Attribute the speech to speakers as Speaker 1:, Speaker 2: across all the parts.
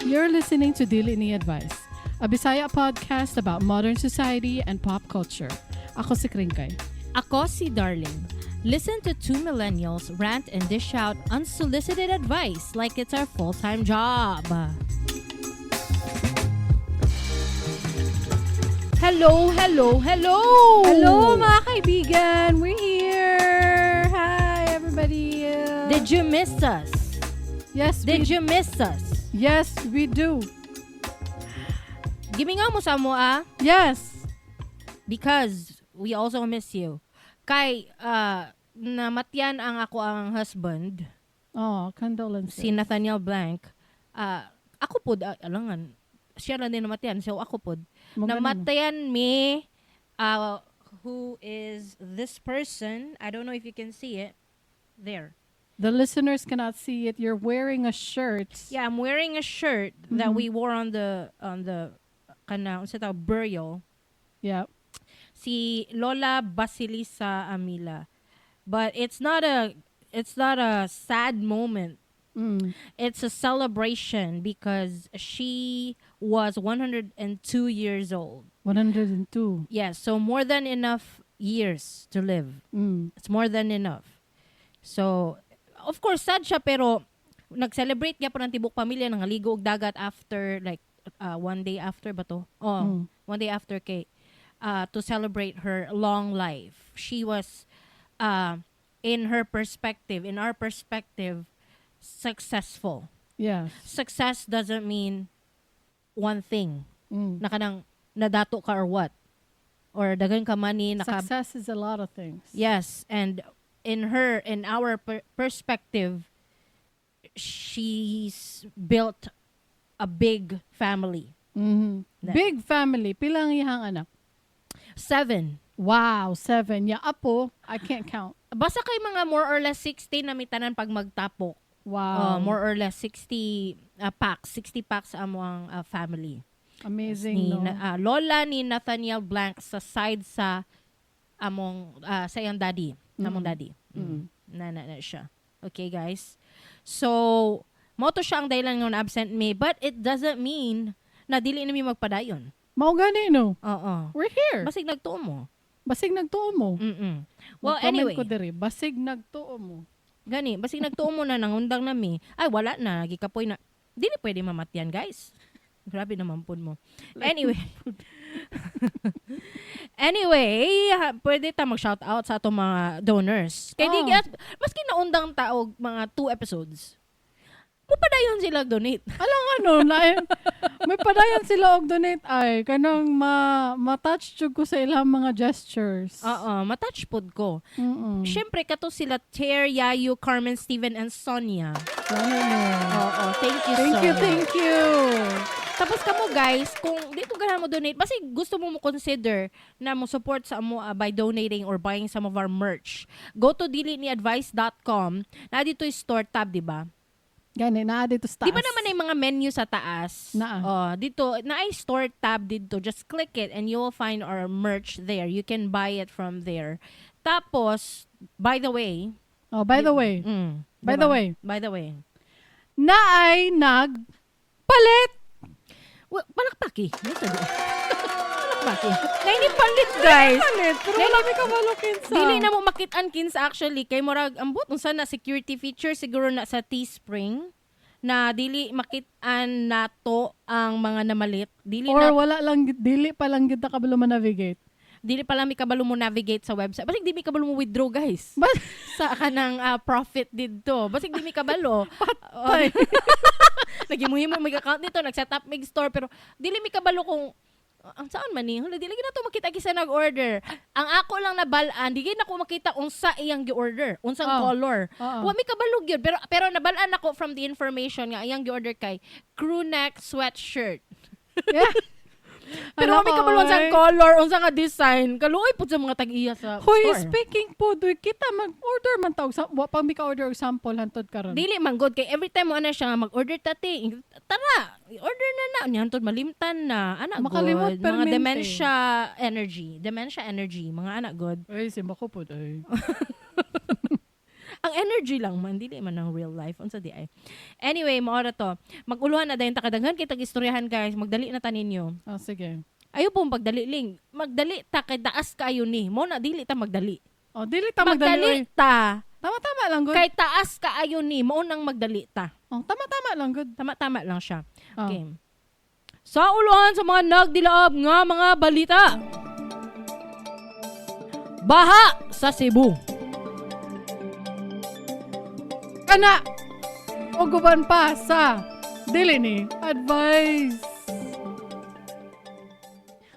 Speaker 1: You're listening to Dili Ni Advice, a Bisaya podcast about modern society and pop culture. Ako si Kringkay.
Speaker 2: Ako si Darling. Listen to two millennials rant and dish out unsolicited advice like it's our full-time job. Hello, hello, hello!
Speaker 1: Hello, mga kaibigan! We're here! Hi, everybody!
Speaker 2: Did you miss us?
Speaker 1: Yes,
Speaker 2: Did
Speaker 1: we,
Speaker 2: you miss us?
Speaker 1: Yes, we do.
Speaker 2: Gimingaw mo sa mo ah,
Speaker 1: Yes!
Speaker 2: because we also miss you. Kay namatyan ang ako ang husband,
Speaker 1: Oh, condolences.
Speaker 2: si Nathaniel Blank. Ako pod, alangan, siya lang din namatyan, so ako pod.
Speaker 1: Mo ganun.
Speaker 2: Namatayan me, who is this person? I don't know if you can see it. There.
Speaker 1: The listeners cannot see it. You're wearing a shirt.
Speaker 2: Yeah, I'm wearing a shirt that we wore on the kana unsa tawag, burial. Si Lola Basilisa Amila. But it's not a sad moment. It's a celebration because she was 102 years old.
Speaker 1: 102.
Speaker 2: Yes, so more than enough years to live. It's more than enough. So, of course, sad siya pero nag-celebrate gyapon ang tibok pamilya, nangaligo og dagat after like one day after ba to? Oh, one day after kay to celebrate her long life. She was in her perspective, in our perspective, successful. Success doesn't mean one thing. Na kanang nadato ka or what. Or daghan ka money, naka
Speaker 1: Success is a lot of things.
Speaker 2: Yes, and in our perspective, she's built a big family.
Speaker 1: Big family. Pilang iyang anak?
Speaker 2: Seven.
Speaker 1: Wow, seven. Yeah, apo, I can't count.
Speaker 2: Basta kay mga more or less 60 na mitanan pag magtapok. More or less 60 packs, 60 packs amo ang family.
Speaker 1: Amazing,
Speaker 2: Ni
Speaker 1: no?
Speaker 2: Lola ni Nathaniel Blank sa side sa among sa iyang daddy, among daddy. Na siya. Okay, guys. So, mao to siya ang dahilan nga absent me, but it doesn't mean na dili na mi magpadayon.
Speaker 1: Mao gani, no?
Speaker 2: Oo.
Speaker 1: We're here.
Speaker 2: Basig nagtuo mo.
Speaker 1: Basig nagtuo mo.
Speaker 2: Well,
Speaker 1: Mag-comment
Speaker 2: anyway.
Speaker 1: ko diri, basig nagtuo mo.
Speaker 2: Gani, basig nagtuo mo na nangundang na mi. Ay, wala na, gikapoy na. Dili pwede mamatyan, guys. Grabe naman pud mo. Anyway. Anyway, pwede ta mag-shout out sa atong mga donors. Kay di maski naundang ta og mga two episodes, mupadayon sila donate.
Speaker 1: Alang ano, na, may padayon sila og donate ay kanang ma ma-touch jud ko sa ilang mga gestures.
Speaker 2: Oo, matouch pod ko. Syempre kato sila Ter, Yayu, Carmen, Steven, and Sonia.
Speaker 1: Gani, no.
Speaker 2: Oo, thank you
Speaker 1: Thank
Speaker 2: so
Speaker 1: you,
Speaker 2: much.
Speaker 1: thank you.
Speaker 2: Tapos kamo guys, kung di ko ganahan mo donate, basta gusto mo mo consider na mo support sa amo by donating or buying some of our merch. Go to diliniadvice.com. Na dito yung store tab, di ba?
Speaker 1: Gani, naa dito sa taas.
Speaker 2: Di ba naman ay mga menu sa taas?
Speaker 1: Naa.
Speaker 2: Oh, dito, na ay store tab dito. Just click it and you will find our merch there. You can buy it from there. Tapos, by the way,
Speaker 1: Oh, by the way, by
Speaker 2: diba?
Speaker 1: the way,
Speaker 2: By the way.
Speaker 1: Naay nag palit.
Speaker 2: Well, palakpaki. Ano di? Palakpaki. Na hindi palit, guys.
Speaker 1: Palit, pero wala mi kabalo kinsa.
Speaker 2: Dili na mo makit-an kinsa actually kay murag ambot unsa na security feature siguro na sa Teespring na dili makit-an nato ang mga namalit. Dili
Speaker 1: Or
Speaker 2: na
Speaker 1: wala lang, dili pa lang kita kabalo man-navigate.
Speaker 2: Dili pa lang mi kabalo mo navigate sa website. Basig di mi kabalo mo withdraw, guys, sa kanang profit didto. Basig di mi kabalo.
Speaker 1: Patay.
Speaker 2: Nagimuhimo mig account nito, nag-set up mig store pero dili mi kabalo kung ang saan man ni. Hala, dili gid nato makita kinsa nag-order. Ang ako lang nabal-an, di gid nako makita unsa iyang gi-order, unsang color. Wa mi kabalo gyud pero pero nabal-an ako from the information nga iyang gi-order kay crew neck sweatshirt. Pero
Speaker 1: Ala
Speaker 2: wa mi kabalo unsang
Speaker 1: oy.
Speaker 2: Color, unsa nga design. Kaluoy pud sa mga tag-iya sa
Speaker 1: Hoy,
Speaker 2: store.
Speaker 1: speaking po, duy, kita mag-order man ta og wa pa mi ka-order og sample hantod karon.
Speaker 2: Dili man good kay every time mo ana siya nga mag-order ta te, tara, order na na. Unya hantod malimtan na. Ana
Speaker 1: Makalimot
Speaker 2: good. Mga
Speaker 1: permente.
Speaker 2: dementia energy. Dementia energy. Mga ana good.
Speaker 1: Ay, simba ko po, ay.
Speaker 2: Ang energy lang man, dili man ang real life. Unsa di ay. Anyway, mao ra to. Mag-uluhan na dayon ta, kadaghan kay tag istoryahan, guys. Magdali na ta ninyo.
Speaker 1: Oh, sige.
Speaker 2: Ayo pong pagdali ling. Magdali ta kay taas kaayo ni. Mo na dili ta magdali.
Speaker 1: Oh, dili ta magdali.
Speaker 2: Magdali
Speaker 1: Oy.
Speaker 2: ta
Speaker 1: Tama-tama lang good.
Speaker 2: kay taas kaayo ni. Mao nang magdali ta.
Speaker 1: Oh, tama-tama lang good.
Speaker 2: Tama-tama lang siya.
Speaker 1: Oh.
Speaker 2: Okay. Sa uluhan sa mga nagdilaab nga mga balita. Baha sa Cebu.
Speaker 1: Kana og uban pa sa dili ni advice.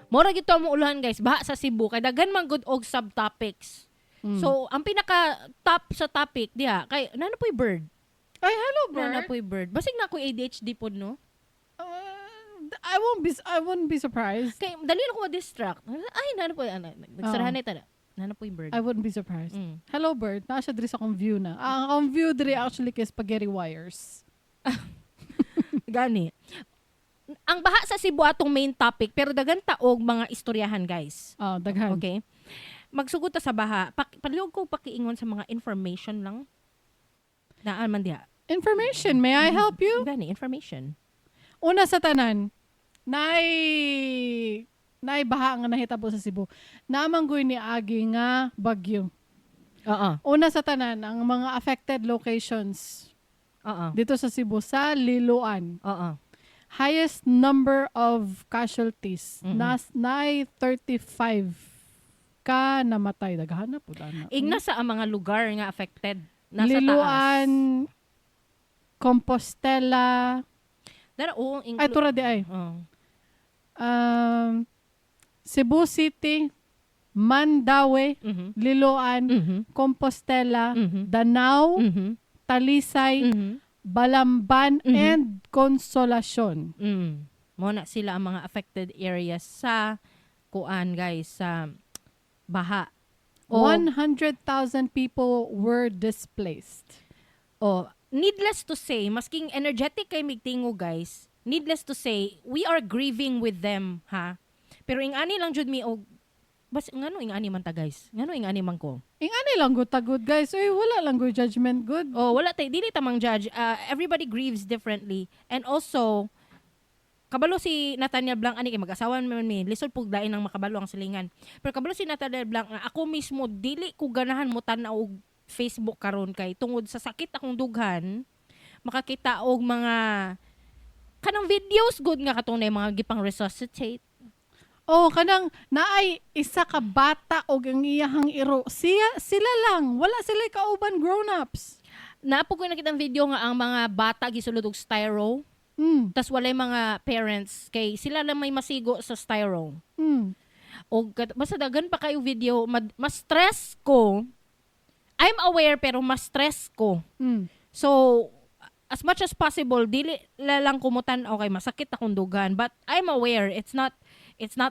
Speaker 2: Mora gito mo uluhan, guys, baha sa Cebu kay daghan man gud og subtopics. So, ang pinaka top sa topic diha kay nana po'y bird.
Speaker 1: Ay, hello, bird.
Speaker 2: Nana po'y bird. Basig na ko ADHD pod, no?
Speaker 1: I won't be surprised.
Speaker 2: Kay dali na ko ma-distract. Ay, nana po'y ana. Nagsarahan na ta. Nana po'y bird.
Speaker 1: I wouldn't be surprised. Hello, bird. Naa siya diri sa akong view na. Ah, ang akong view diri actually kay spaghetti wires.
Speaker 2: Gani. Ang baha sa Cebu atong main topic, pero daghan ta og mga istoryahan, guys.
Speaker 1: Oh, daghan.
Speaker 2: Okay? Magsugod ta sa baha. Palihog ko pakiingon sa mga information lang. Naa man diha.
Speaker 1: Information, may I help you?
Speaker 2: Gani, information.
Speaker 1: Una sa tanan, naay baha nga nahitabo sa Cebu. Naamanggoy ni agi nga bagyo.
Speaker 2: Oo.
Speaker 1: Una sa tanan, ang mga affected locations
Speaker 2: Oo.
Speaker 1: dito sa Cebu, sa Liloan.
Speaker 2: Oo.
Speaker 1: Highest number of casualties. Nas naay 35 ka namatay. Daghan na po na.
Speaker 2: Ingna sa ang mga lugar nga affected. Nasa
Speaker 1: Liloan,
Speaker 2: taas.
Speaker 1: Compostela,
Speaker 2: Dara, oo,
Speaker 1: ay, tura di ay.
Speaker 2: Oo.
Speaker 1: Cebu City, Mandaue, Liloan, Compostela, Danao, Talisay, Balamban, and Consolacion.
Speaker 2: Mo na sila ang mga affected areas sa kuan, guys, sa baha. O,
Speaker 1: 100,000 people were displaced.
Speaker 2: Oh, needless to say, masking energetic kay migtingo, guys, needless to say, we are grieving with them, ha? Pero ing-ani lang jud mi og bas ngano ing-ani man ta, guys? Ngano ing-ani man ko?
Speaker 1: Ingani lang gud tagud, guys. Uy, wala lang gud judgment good.
Speaker 2: Oh, wala tay, dili ta mang judge. Everybody grieves differently. And also, kabalo si Nathaniel Blanc ani kay mag-asawa man mi. Lisod pug lain ang makabalo ang silingan. Pero kabalo si Nathaniel Blanc nga ako mismo dili ko ganahan mo tan-aw og Facebook karon kay tungod sa sakit akong dughan makakita og mga kanang videos good nga katong na mga gipang resuscitate.
Speaker 1: Oh, kanang naay isa ka bata og ang iyahang iro. Siya sila lang, wala sila kauban grown-ups.
Speaker 2: Naa po ko nakita video nga ang mga bata gisulod og styro tas walay mga parents kay sila lang may masigo sa styro. O basta daghan pa kayo video, mas stress ko. I'm aware pero mas stress ko. So as much as possible dili la lang kumutan, okay, masakit akong dugan, but I'm aware it's not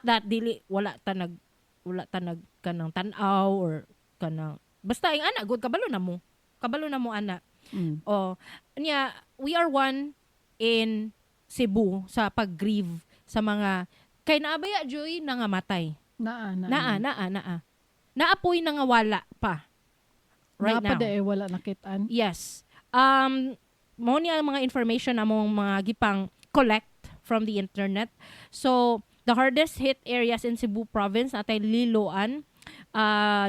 Speaker 2: that dili wala ta nag kanang tan-aw or kanang basta ing ana good, kabalo na mo ana. Oh, niya, we are one in Cebu sa pag-grieve sa mga kay naabaya joy nangamatay.
Speaker 1: Naa, naa.
Speaker 2: Naa, naa, naa. Naapoy nangawala pa. Right
Speaker 1: Naa pa
Speaker 2: now.
Speaker 1: di eh, wala nakitaan.
Speaker 2: Yes. Mo ni ang mga information among mga gipang collect from the internet. So, the hardest hit areas in Cebu province atay Liloan,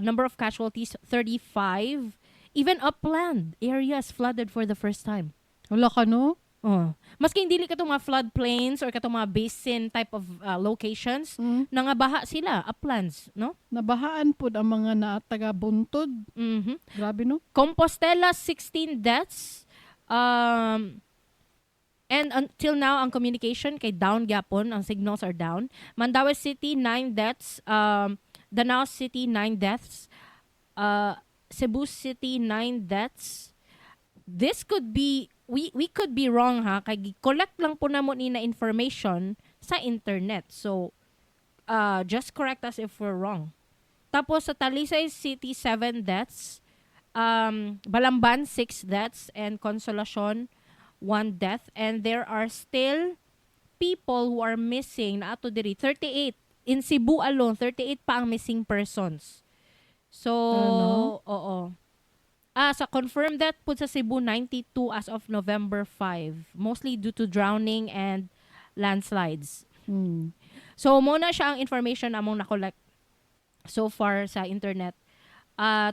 Speaker 2: number of casualties 35. Even upland areas flooded for the first time.
Speaker 1: Wala ka, no?
Speaker 2: Oh. Maski dili katong mga floodplains or katong mga basin type of locations, nangabaha sila, uplands, no?
Speaker 1: Nabahaan pud ang mga na taga buntod. Grabe, no?
Speaker 2: Compostela, 16 deaths. And until now, ang communication kay down gyapon, ang signals are down. Mandaue City, 9 deaths. Danao City, 9 deaths. Cebu City, 9 deaths. This could be, we could be wrong ha, kay collect lang po namo ni na information sa internet. So, just correct us if we're wrong. Tapos sa Talisay City, 7 deaths. Balamban, 6 deaths. And Consolacion, 1 death. And there are still people who are missing na ato diri. 38. In Cebu alone, 38 pa ang missing persons. So,
Speaker 1: Ano?
Speaker 2: oo. Sa confirmed death pud sa Cebu, 92 as of November 5, mostly due to drowning and landslides. So mao na siya ang information among na-collect so far sa internet.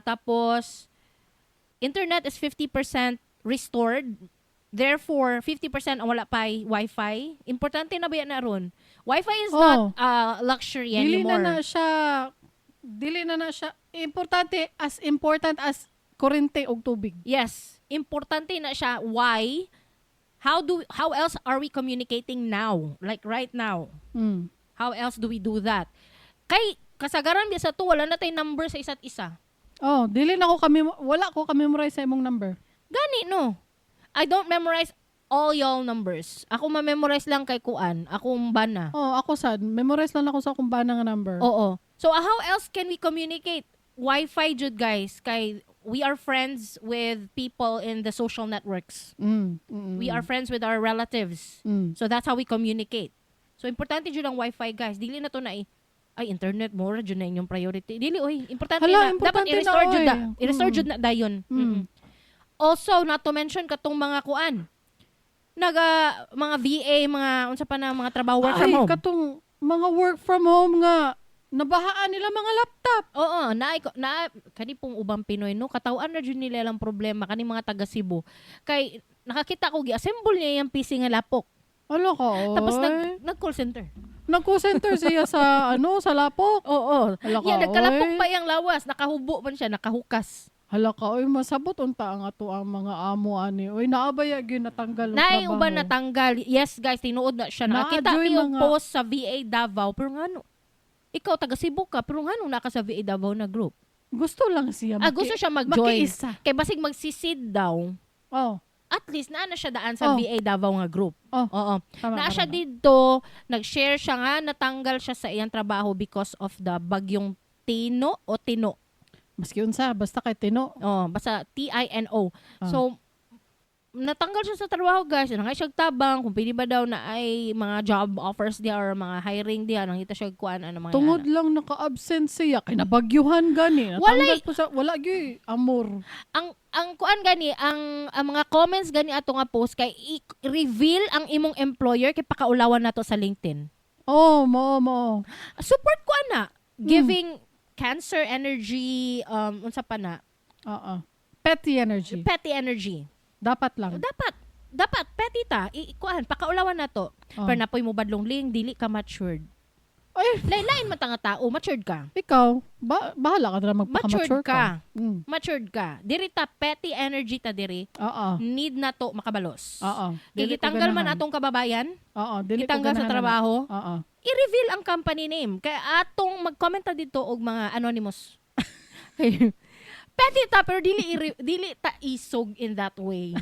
Speaker 2: Tapos internet is 50% restored. Therefore, 50% ang wala pa Wi-Fi. Importante na ba yan na ron? Wi-Fi is not luxury
Speaker 1: Dili
Speaker 2: anymore.
Speaker 1: na na siya importante, as important as kurente og tubig.
Speaker 2: Yes, importante na siya. Why? How else are we communicating now? Like right now. How else do we do that? Kay kasagaran biya sa to, wala na tay number sa isa't isa.
Speaker 1: Oh, dili na ko kami wala ko ka-memorize sa imong number.
Speaker 2: Gani no. I don't memorize all y'all numbers. Ako ma-memorize lang kay kuan, akong bana.
Speaker 1: Oh, ako sad, memorize lang ako sa akong bana nga number.
Speaker 2: Oo. So how else can we communicate? Wi-Fi jud, guys, kay we are friends with people in the social networks. We are friends with our relatives. So that's how we communicate. So importante jud ang Wi-Fi, guys. Dili na to na ay internet mo ra jud na inyong priority. Dili oy, importante
Speaker 1: Hala,
Speaker 2: na. Dapat
Speaker 1: importante na,
Speaker 2: i-restore jud
Speaker 1: oy.
Speaker 2: na. I-restore jud na dayon. Also, not to mention katong mga kuan. Naga mga VA, mga unsa pa na mga trabaho, work from
Speaker 1: Ay,
Speaker 2: home.
Speaker 1: katong mga work from home nga nabahaan nila mga laptop.
Speaker 2: Oo, na kani pong ubang Pinoy no, katawan na jud nila lang problema kani mga taga Cebu. Kay nakakita ko gi-assemble niya yung PC nga lapok.
Speaker 1: Ano ka, oy?
Speaker 2: Tapos nag nag call center.
Speaker 1: Nag-call center siya sa ano, sa lapok.
Speaker 2: Oo.
Speaker 1: Hala ka,
Speaker 2: Yeah, nagkalapok
Speaker 1: oy.
Speaker 2: pa yang lawas, nakahubo man siya, nakahukas.
Speaker 1: Hala ka, oy, masabot unta ang ato ang mga amo ani. Oy, naabaya gyud natanggal og
Speaker 2: Naay
Speaker 1: trabaho.
Speaker 2: uban natanggal. Yes, guys, tinuod na siya.
Speaker 1: Naa
Speaker 2: Nakakita
Speaker 1: joy
Speaker 2: mi og post sa VA Davao, pero ngano? Ikaw taga Cebu ka, pero ngano naa ka sa VA Davao na group?
Speaker 1: Gusto lang siya
Speaker 2: Gusto siya mag-join.
Speaker 1: makiisa.
Speaker 2: Kay basig magsisid daw. At least naa na siya daan sa VA Davao nga group. Oo.
Speaker 1: Tama,
Speaker 2: Naa
Speaker 1: tama,
Speaker 2: siya
Speaker 1: tama.
Speaker 2: didto, nag-share siya nga natanggal siya sa iyang trabaho because of the bagyong Tino o Tino.
Speaker 1: Maski unsa, basta kay Tino.
Speaker 2: Oh, basta Tino. So natanggal siya sa trabaho, guys. Nangay siya tabang kung pwede ba daw na ay mga job offers diya or mga hiring diya, nangita siya kuan ano mga
Speaker 1: Tungod
Speaker 2: ana.
Speaker 1: lang naka-absent siya kay nabagyuhan gani. Natanggal po sa wala gyud amor.
Speaker 2: Ang kuan gani, ang mga comments gani ato nga post kay i-reveal ang imong employer kay pakaulawan nato sa LinkedIn.
Speaker 1: Oh, mo mo.
Speaker 2: Support ko ana. Giving cancer energy, unsa pa na?
Speaker 1: Oo. Petty energy.
Speaker 2: Petty energy.
Speaker 1: Dapat lang.
Speaker 2: Dapat dapat petty ta. Kuan pakaulawan nato.
Speaker 1: Oh.
Speaker 2: Pero napoy mo badlong ling dili ka matured.
Speaker 1: Ay,
Speaker 2: Lain-lain man ta nga tao, matured ka.
Speaker 1: ikaw, bahala ka na magpaka-mature
Speaker 2: Matured
Speaker 1: ka.
Speaker 2: ka. Matured ka. Diri ta petty energy ta diri. Need na to makabalos.
Speaker 1: Oo.
Speaker 2: Kay
Speaker 1: Dili ko
Speaker 2: gitanggal man
Speaker 1: ganahan.
Speaker 2: atong kababayan,
Speaker 1: Oo, dili ko
Speaker 2: gitanggal sa
Speaker 1: ganahan,
Speaker 2: trabaho,
Speaker 1: anak. Oo.
Speaker 2: I-reveal ang company name. Kaya atong mag-comment ta dito og mga anonymous. Kay petty ta pero dili ta isog in that way.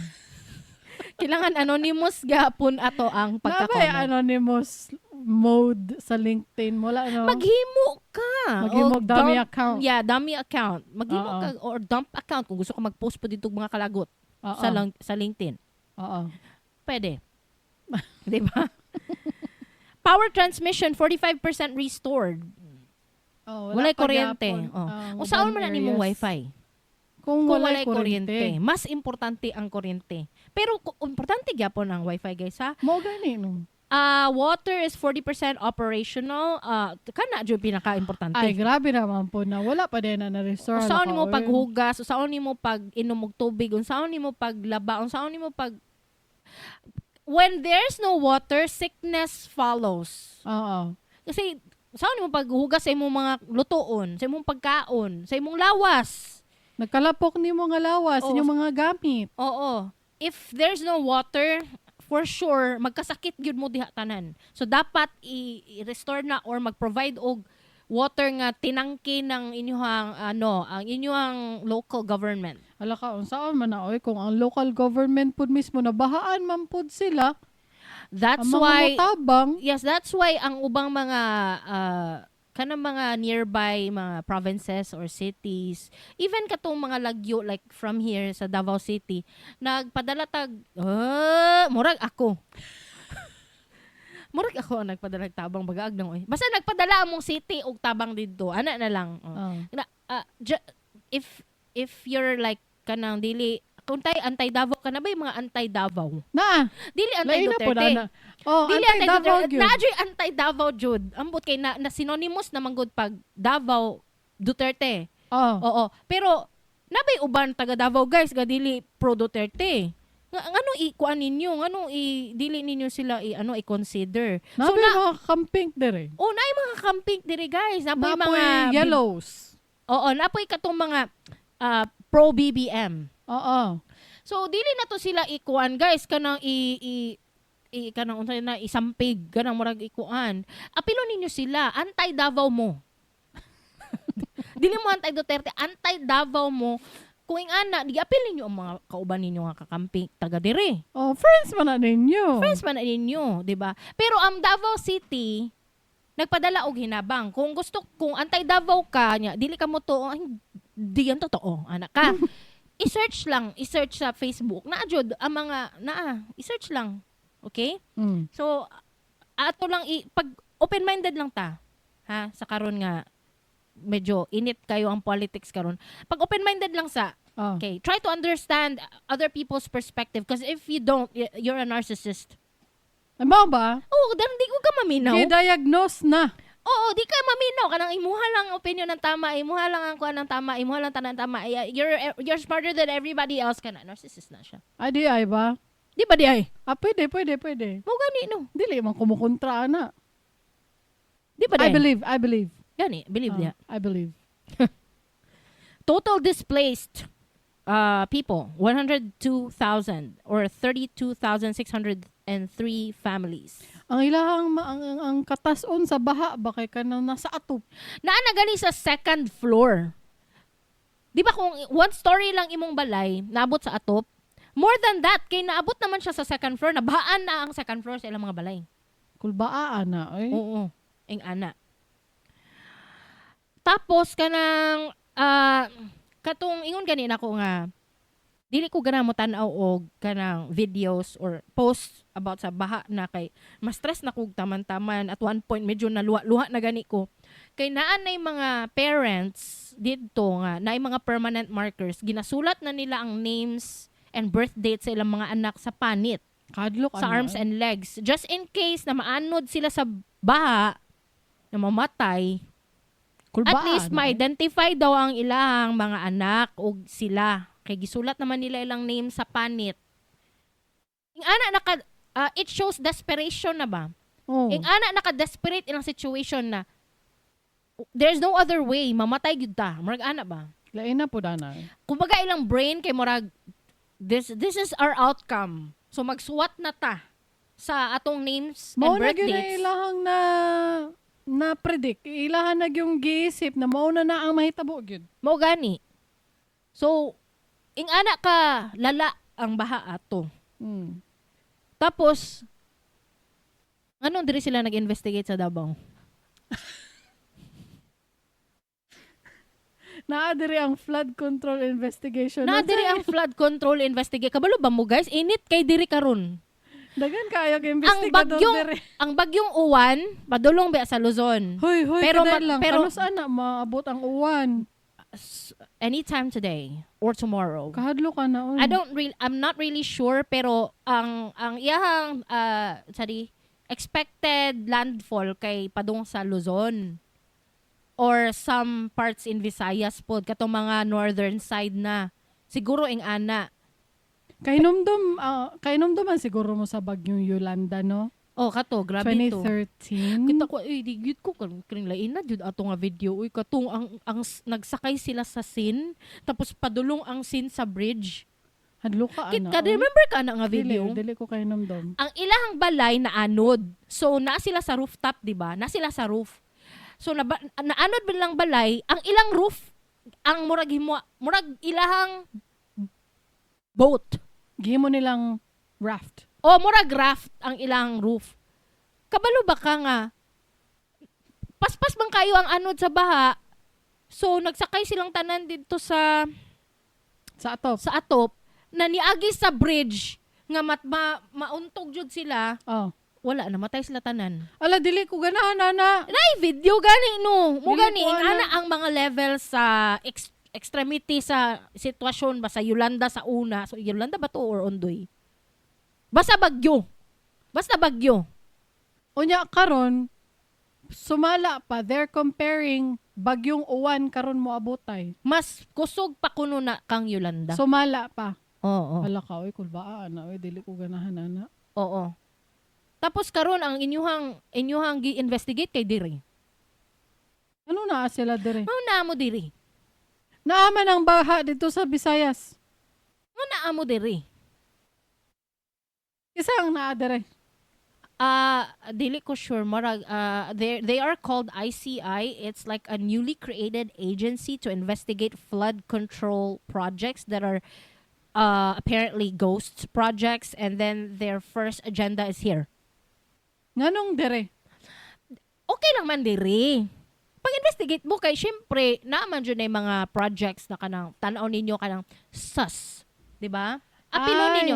Speaker 2: Kailangan anonymous gapon ato ang
Speaker 1: Naa bay
Speaker 2: pagka-comment.
Speaker 1: anonymous mode sa LinkedIn? Wala, no?
Speaker 2: Maghimo ka.
Speaker 1: Maghimo
Speaker 2: O
Speaker 1: og dummy
Speaker 2: dump-
Speaker 1: account.
Speaker 2: Yeah, dummy account. Maghimo ka or dump account kung gusto ka mag-post po dito og mga kalagot sa LinkedIn. Pwede. Di ba? Power transmission 45% restored.
Speaker 1: Oh,
Speaker 2: Walay
Speaker 1: wala pa
Speaker 2: kuryente.
Speaker 1: gyapon.
Speaker 2: Oh.
Speaker 1: Ang
Speaker 2: Unsaon
Speaker 1: uban
Speaker 2: man na nimong
Speaker 1: areas.
Speaker 2: wifi?
Speaker 1: Kung
Speaker 2: Kung
Speaker 1: walay
Speaker 2: walay kuryente.
Speaker 1: kuryente.
Speaker 2: Mas importante ang kuryente. Pero importante gyapon ang wifi, guys, ha.
Speaker 1: Mao gani no.
Speaker 2: Water is 40% operational. Kana jud pinaka-importante.
Speaker 1: Ay, grabe naman po na wala pa din na na-restore.
Speaker 2: Unsaon nimo
Speaker 1: Naka, oy.
Speaker 2: paghugas, unsaon nimo pag inom og tubig, unsaon nimo paglaba, unsaon nimo pag. When there's no water, sickness follows. Kasi unsaon nimo paghugas sa imong mga lutoon, sa imong pagkaon, sa imong lawas.
Speaker 1: Nagkalapok nimo nga lawas, inyong mga gamit.
Speaker 2: Oo. If there's no water, for sure magkasakit gyud mo diha tanan. So dapat i-restore na or mag-provide og water nga tinangki ng inyong ano, ang inyong local government.
Speaker 1: Ala ka, unsaon man na oy kung ang local government pud mismo nabahaan man pud sila.
Speaker 2: That's
Speaker 1: ang mga
Speaker 2: why
Speaker 1: motabang.
Speaker 2: Yes, that's why ang ubang mga kanang mga nearby mga provinces or cities, even katong mga lagyo like from here sa Davao City, nagpadala tag murag ako. Murag ako ang nagpadala og tabang bagaag nang oy. Basta nagpadala among city og tabang didto. Ana na lang. Oh. Na, if you're like Kanang dili kung tay anti-Davao ka na ba yung mga anti-Davao?
Speaker 1: Na,
Speaker 2: Dili
Speaker 1: lain na po
Speaker 2: anti-Duterte.
Speaker 1: na. Oh,
Speaker 2: Dili
Speaker 1: anti-Davao
Speaker 2: anti-Duterte.
Speaker 1: gyud.
Speaker 2: Naa juy anti-Davao jud. Ambot kay na synonymous na manggod pag Davao Duterte.
Speaker 1: Oh.
Speaker 2: Oo. Pero nabay uban taga Davao, guys, ga dili pro Duterte. Nga ngano i-kuan ninyo, ngano i dili ninyo sila i ano i-consider.
Speaker 1: So,
Speaker 2: So na
Speaker 1: mga camping dire.
Speaker 2: oh, naay mga camping diri, guys. Napoy
Speaker 1: Napoy
Speaker 2: mga
Speaker 1: yellows.
Speaker 2: Oo, napoy katong mga pro BBM.
Speaker 1: Oo.
Speaker 2: So dili na to sila ikuan, guys, kanang i kanang unsa na isampig kanang murag ikuan. Apilo ninyo sila, anti Davao mo. Dili mo anti Duterte, anti Davao mo. Kung ingana, di apil ninyo ang mga kauban ninyo nga kakampi taga dire.
Speaker 1: Oh, friends man na ninyo.
Speaker 2: Friends man na ninyo, di ba? Pero ang Davao City nagpadala og hinabang. Kung gusto kung anti Davao ka nya, dili ka mo to, ay, di yan totoo, anak ka. I-search lang, i-search sa Facebook. Naa jud ang mga naa, i-search lang. Okay? So ato lang i pag open-minded lang ta. Ha, sa karon nga medyo init kayo ang politics karon. Pag open-minded lang sa
Speaker 1: Oh.
Speaker 2: Okay, try to understand other people's perspective because if you don't, you're a narcissist.
Speaker 1: Ay, mao ba?
Speaker 2: Oo, dan di ko ka maminaw.
Speaker 1: Gi-diagnose na.
Speaker 2: Oo, di ka maminaw kanang imuha lang ang opinion ng tama, imuha lang ang kuan ng tama, imuha lang tanan tama. Ay, you're smarter than everybody else kana. Narcissist na siya.
Speaker 1: Ay, di ay ba?
Speaker 2: Di ba di ay?
Speaker 1: Ah, pwede, pwede, pwede.
Speaker 2: Mo gani no.
Speaker 1: Dili man kumukontra ana.
Speaker 2: Di ba di?
Speaker 1: I believe, I believe.
Speaker 2: Gani, believe
Speaker 1: Ah,
Speaker 2: niya.
Speaker 1: I believe.
Speaker 2: Total displaced people 102,000 or 32,603 families.
Speaker 1: Ang ilahang ang katason sa baha ba kay kanang nasa atop.
Speaker 2: Naa na gani sa second floor. Di ba kung one story lang imong balay, naabot sa atop, more than that, kay naabot naman siya sa second floor, nabahaan na ang second floor sa ilang mga balay.
Speaker 1: Kulbaa ana oy.
Speaker 2: Oo, ing ana. Tapos kanang katong ingon gani nako nga dili ko gana mo tan-aw og kanang videos or posts about sa baha na kay mas stress na kog taman-taman. At one point medyo naluha-luha na gani ko kay naa nay mga parents didto nga naay mga permanent markers, ginasulat na nila ang names and birth dates sa ilang mga anak sa panit
Speaker 1: Kadlok
Speaker 2: sa
Speaker 1: ana,
Speaker 2: arms
Speaker 1: oy.
Speaker 2: and legs just in case na maanod sila sa baha na mamatay.
Speaker 1: Kulbaa,
Speaker 2: At least
Speaker 1: ana, oy.
Speaker 2: ma-identify daw ang ilang mga anak og sila kay gisulat naman nila ilang name sa panit. Ing ana naka it shows desperation na ba?
Speaker 1: Oh.
Speaker 2: Ing ana naka-desperate ilang situation na there's no other way, mamatay gyud ta. Murag ana ba?
Speaker 1: Lain na pud ana.
Speaker 2: Kumbaga ilang brain kay murag this is our outcome. So magsuwat na ta sa atong names
Speaker 1: Mao
Speaker 2: and
Speaker 1: na
Speaker 2: birth
Speaker 1: gyud na
Speaker 2: dates.
Speaker 1: ilahang na predict. Ilahan na gyung giisip na mao na na ang mahitabo gyud.
Speaker 2: Mao gani. So ing ana ka lala ang baha ato. Tapos anong diri sila nag-investigate sa Davao?
Speaker 1: Naa diri ang flood control investigation.
Speaker 2: Naa diri ang flood control investigate. Kabalo ba mo, guys? Init kay diri karon.
Speaker 1: Dagan kayo kay
Speaker 2: Ang
Speaker 1: investigador
Speaker 2: bagyong
Speaker 1: diri.
Speaker 2: ang bagyong uwan padulong ba sa Luzon.
Speaker 1: Hoy, hoy,
Speaker 2: Pero
Speaker 1: pero lang.
Speaker 2: pero-
Speaker 1: Kanus ana maabot ang uwan?
Speaker 2: Anytime today or tomorrow.
Speaker 1: Kahadlo ka na oy.
Speaker 2: I'm not really sure pero ang iyahang sorry, expected landfall kay padung sa Luzon or some parts in Visayas pod katong mga northern side na siguro ing ana.
Speaker 1: Kahinumdum, kahinumduman siguro mo sa bagyong Yolanda, no?
Speaker 2: Oh, kato grabe to.
Speaker 1: 2013.
Speaker 2: Kita ko ay di gyud ko karon kring lain na jud ato nga video uy katong ang nagsakay sila sa scene tapos padulong ang scene sa bridge.
Speaker 1: Hadlo ka
Speaker 2: Kit
Speaker 1: ana.
Speaker 2: ka
Speaker 1: oy.
Speaker 2: remember ka na nga video?
Speaker 1: Dili, dili ko kahinumdum.
Speaker 2: Ang ilahang balay na anod. So naa sila sa rooftop, di ba? Na sila sa roof. So naanod ba lang balay, ang ilang roof ang murag himo, murag ilahang boat.
Speaker 1: Gihimo nilang raft.
Speaker 2: O murag raft ang ilang roof. Kabalo ba ka nga paspas bang kayo ang anod sa baha? So nagsakay silang tanan didto sa
Speaker 1: Sa atop.
Speaker 2: sa atop na niagi sa bridge nga mauntog jud sila.
Speaker 1: Oh.
Speaker 2: Wala, namatay sila tanan.
Speaker 1: Ala, dili ko ganahan, ana.
Speaker 2: Nay video gani no. Mo
Speaker 1: Dili
Speaker 2: gani
Speaker 1: ko
Speaker 2: ing
Speaker 1: ana.
Speaker 2: ana ang mga level sa extremity sa sitwasyon ba sa Yolanda sa una. So Yolanda ba to or Ondoy? Basta bagyo. Basta bagyo.
Speaker 1: Unya karon sumala pa, they're comparing bagyong Uwan karon mo abotay.
Speaker 2: Mas kusog pa kuno na kang Yolanda.
Speaker 1: Sumala pa.
Speaker 2: Oo.
Speaker 1: Hala ka, oy, kulbaa ana, oy, dili ko ganahan ana.
Speaker 2: Oo. Tapos karon ang inyuhang gi-investigate kay diri.
Speaker 1: Ano naa sila dire?
Speaker 2: Mao na mo diri.
Speaker 1: Naaman ang baha dito sa Visayas.
Speaker 2: Mao naa mo diri.
Speaker 1: Isa ang naa dire.
Speaker 2: Dili ko sure, marag they are called ICI. It's like a newly created agency to investigate flood control projects that are apparently ghost projects, and then their first agenda is here.
Speaker 1: Nganong dire?
Speaker 2: Okay lang man diri. Pag-investigate mo kay syempre naa man jud na mga projects na kanang tan-aw ninyo kanang sus, di ba? Apilo
Speaker 1: Ay.
Speaker 2: ninyo.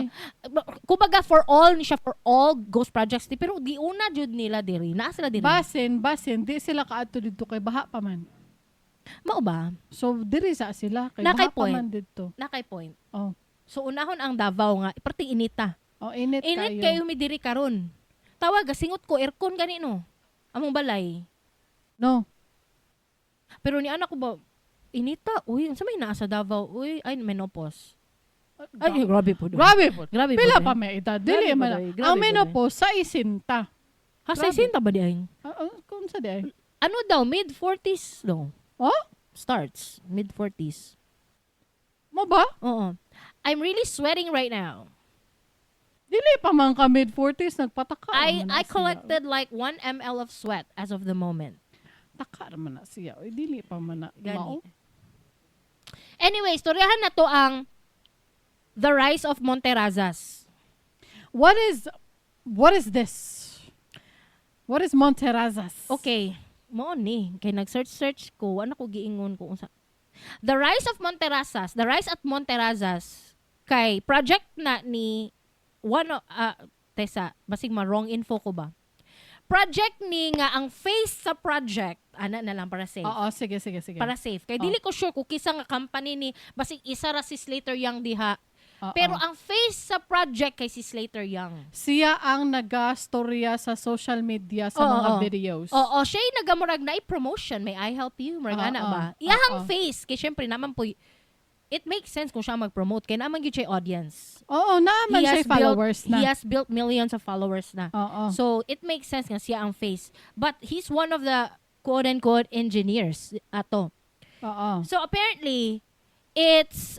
Speaker 2: Kumbaga for all ni siya, for all ghost projects di, pero giuna jud nila diri. Naa sila diri.
Speaker 1: Basin, di sila kaadto didto kay baha pa man.
Speaker 2: Mao ba?
Speaker 1: So diri sa sila kay
Speaker 2: Na kay
Speaker 1: baha pa
Speaker 2: point.
Speaker 1: man didto.
Speaker 2: Na kay point.
Speaker 1: Oh.
Speaker 2: So unahon ang Davao nga perting inita.
Speaker 1: Oh, init,
Speaker 2: Init
Speaker 1: kayo.
Speaker 2: kayo mi diri karon. Tawag singot ko aircon gani no. Among balay.
Speaker 1: No.
Speaker 2: Pero ni anak ko ba inita, uy, unsa may naa sa Davao? Uy, ay menopause. Ay, grabe po.
Speaker 1: Grabe po.
Speaker 2: Grabe
Speaker 1: Pila
Speaker 2: po.
Speaker 1: pa may edad. Dili
Speaker 2: Grabe po,
Speaker 1: man.
Speaker 2: doy. Grabe
Speaker 1: Ang
Speaker 2: po, doy.
Speaker 1: menopause sa isinta.
Speaker 2: Ha, sa
Speaker 1: Grabe.
Speaker 2: isinta ba di ay?
Speaker 1: Kung sa di ay?
Speaker 2: Ano daw, mid-40s daw.
Speaker 1: Oh?
Speaker 2: Starts, mid-40s.
Speaker 1: Mo ba?
Speaker 2: Oo. I'm really sweating right now.
Speaker 1: Dili pa man ka mid-40s nagpataka.
Speaker 2: I
Speaker 1: man na
Speaker 2: I
Speaker 1: siya.
Speaker 2: collected like 1 ml of sweat as of the moment.
Speaker 1: Taka naman na siya. Oy, dili pa man na.
Speaker 2: Gani.
Speaker 1: Mao.
Speaker 2: Anyway, storyahan na to ang The Rise of Monterrazas.
Speaker 1: What is this? What is Monterrazas?
Speaker 2: Okay. Mao ni kay nag-search-search ko, ano ko giingon ko unsa. The Rise of Monterrazas, The Rise at Monterrazas kay project na ni one of, tesa, basig ma wrong info ko ba. Project ni nga ang face sa project, ana na lang para safe.
Speaker 1: Oo, sige, sige, sige.
Speaker 2: Para safe. Kay
Speaker 1: Oh.
Speaker 2: dili ko sure kung kisa nga company ni basig isa ra si Slater Young diha.
Speaker 1: Oo.
Speaker 2: Pero ang face sa project kay si Slater Young.
Speaker 1: Siya ang nagastorya sa social media sa
Speaker 2: Oo,
Speaker 1: mga
Speaker 2: oo.
Speaker 1: videos.
Speaker 2: Oo, siya yung nagamurag na promotion. May I help you? Murag
Speaker 1: Oo,
Speaker 2: ana ba?
Speaker 1: oo.
Speaker 2: Iyahang face. Kay syempre naman po, it makes sense kung siya mag-promote. Kay naman gyud siya audience.
Speaker 1: Oo, naaman
Speaker 2: He
Speaker 1: siya
Speaker 2: has
Speaker 1: followers
Speaker 2: built,
Speaker 1: na.
Speaker 2: He has built millions of followers na.
Speaker 1: Oo.
Speaker 2: So, it makes sense nga siya ang face. But he's one of the quote-unquote engineers ato.
Speaker 1: Oo.
Speaker 2: So apparently, it's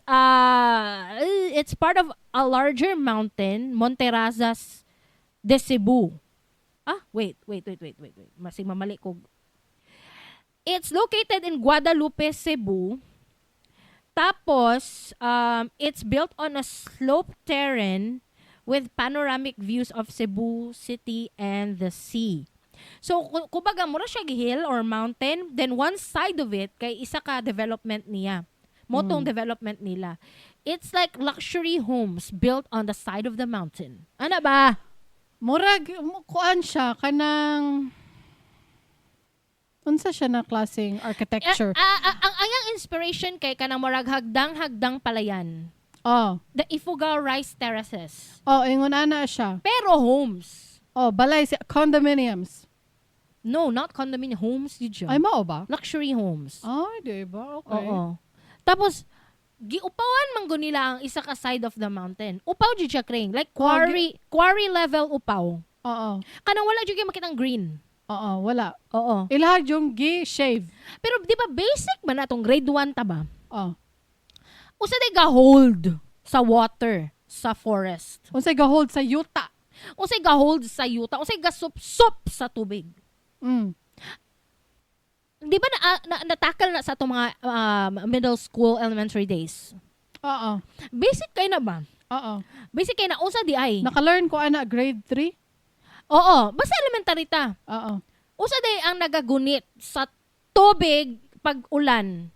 Speaker 2: part of a larger mountain, Monterrazas de Cebu. Ah, wait, wait, wait, wait, wait, wait. Masig mamali ko. It's located in Guadalupe, Cebu. Tapos, it's built on a sloped terrain with panoramic views of Cebu City and the sea. So, kumbaga, mura siya hill or mountain, then one side of it, kay isa ka development niya. Motong development nila. It's like luxury homes built on the side of the mountain. Ano ba?
Speaker 1: Murag, kuan siya, kanang, unsa siya na klaseng architecture?
Speaker 2: Ang inspiration kay kanang murag hagdang-hagdang palayan.
Speaker 1: Oh.
Speaker 2: The Ifugao Rice Terraces.
Speaker 1: Oh, ingon ana siya.
Speaker 2: Pero homes.
Speaker 1: Oh, balay siya, condominiums.
Speaker 2: No, not condominium. Homes yun siya.
Speaker 1: Ay, mao ba?
Speaker 2: Luxury homes.
Speaker 1: Ay, di ba? Okay.
Speaker 2: Oo. Tapos, giupawan man gud nila ang isa ka side of the mountain. Upaw jud siya, Kring. Like quarry level upaw.
Speaker 1: Oo.
Speaker 2: Kanang wala jud kay makitang green.
Speaker 1: Oo, wala.
Speaker 2: Oo.
Speaker 1: Ilaha yung gi-shave.
Speaker 2: Pero di ba basic man atong grade 1 ta ba?
Speaker 1: Oh.
Speaker 2: Usa day ga hold sa water sa forest.
Speaker 1: Unsay ga-hold sa yuta.
Speaker 2: Unsay ga hold sa yuta, unsay ga sup sa tubig. Di ba na tackle na sa atong mga middle school, elementary days?
Speaker 1: Oo.
Speaker 2: Basic kay na ba?
Speaker 1: Oo.
Speaker 2: Basic kay na unsa di ay?
Speaker 1: Naka-learn ko ana grade 3.
Speaker 2: Oo, basta elementary ta.
Speaker 1: Oo.
Speaker 2: Usa day ang nagagunit sa tubig pag ulan.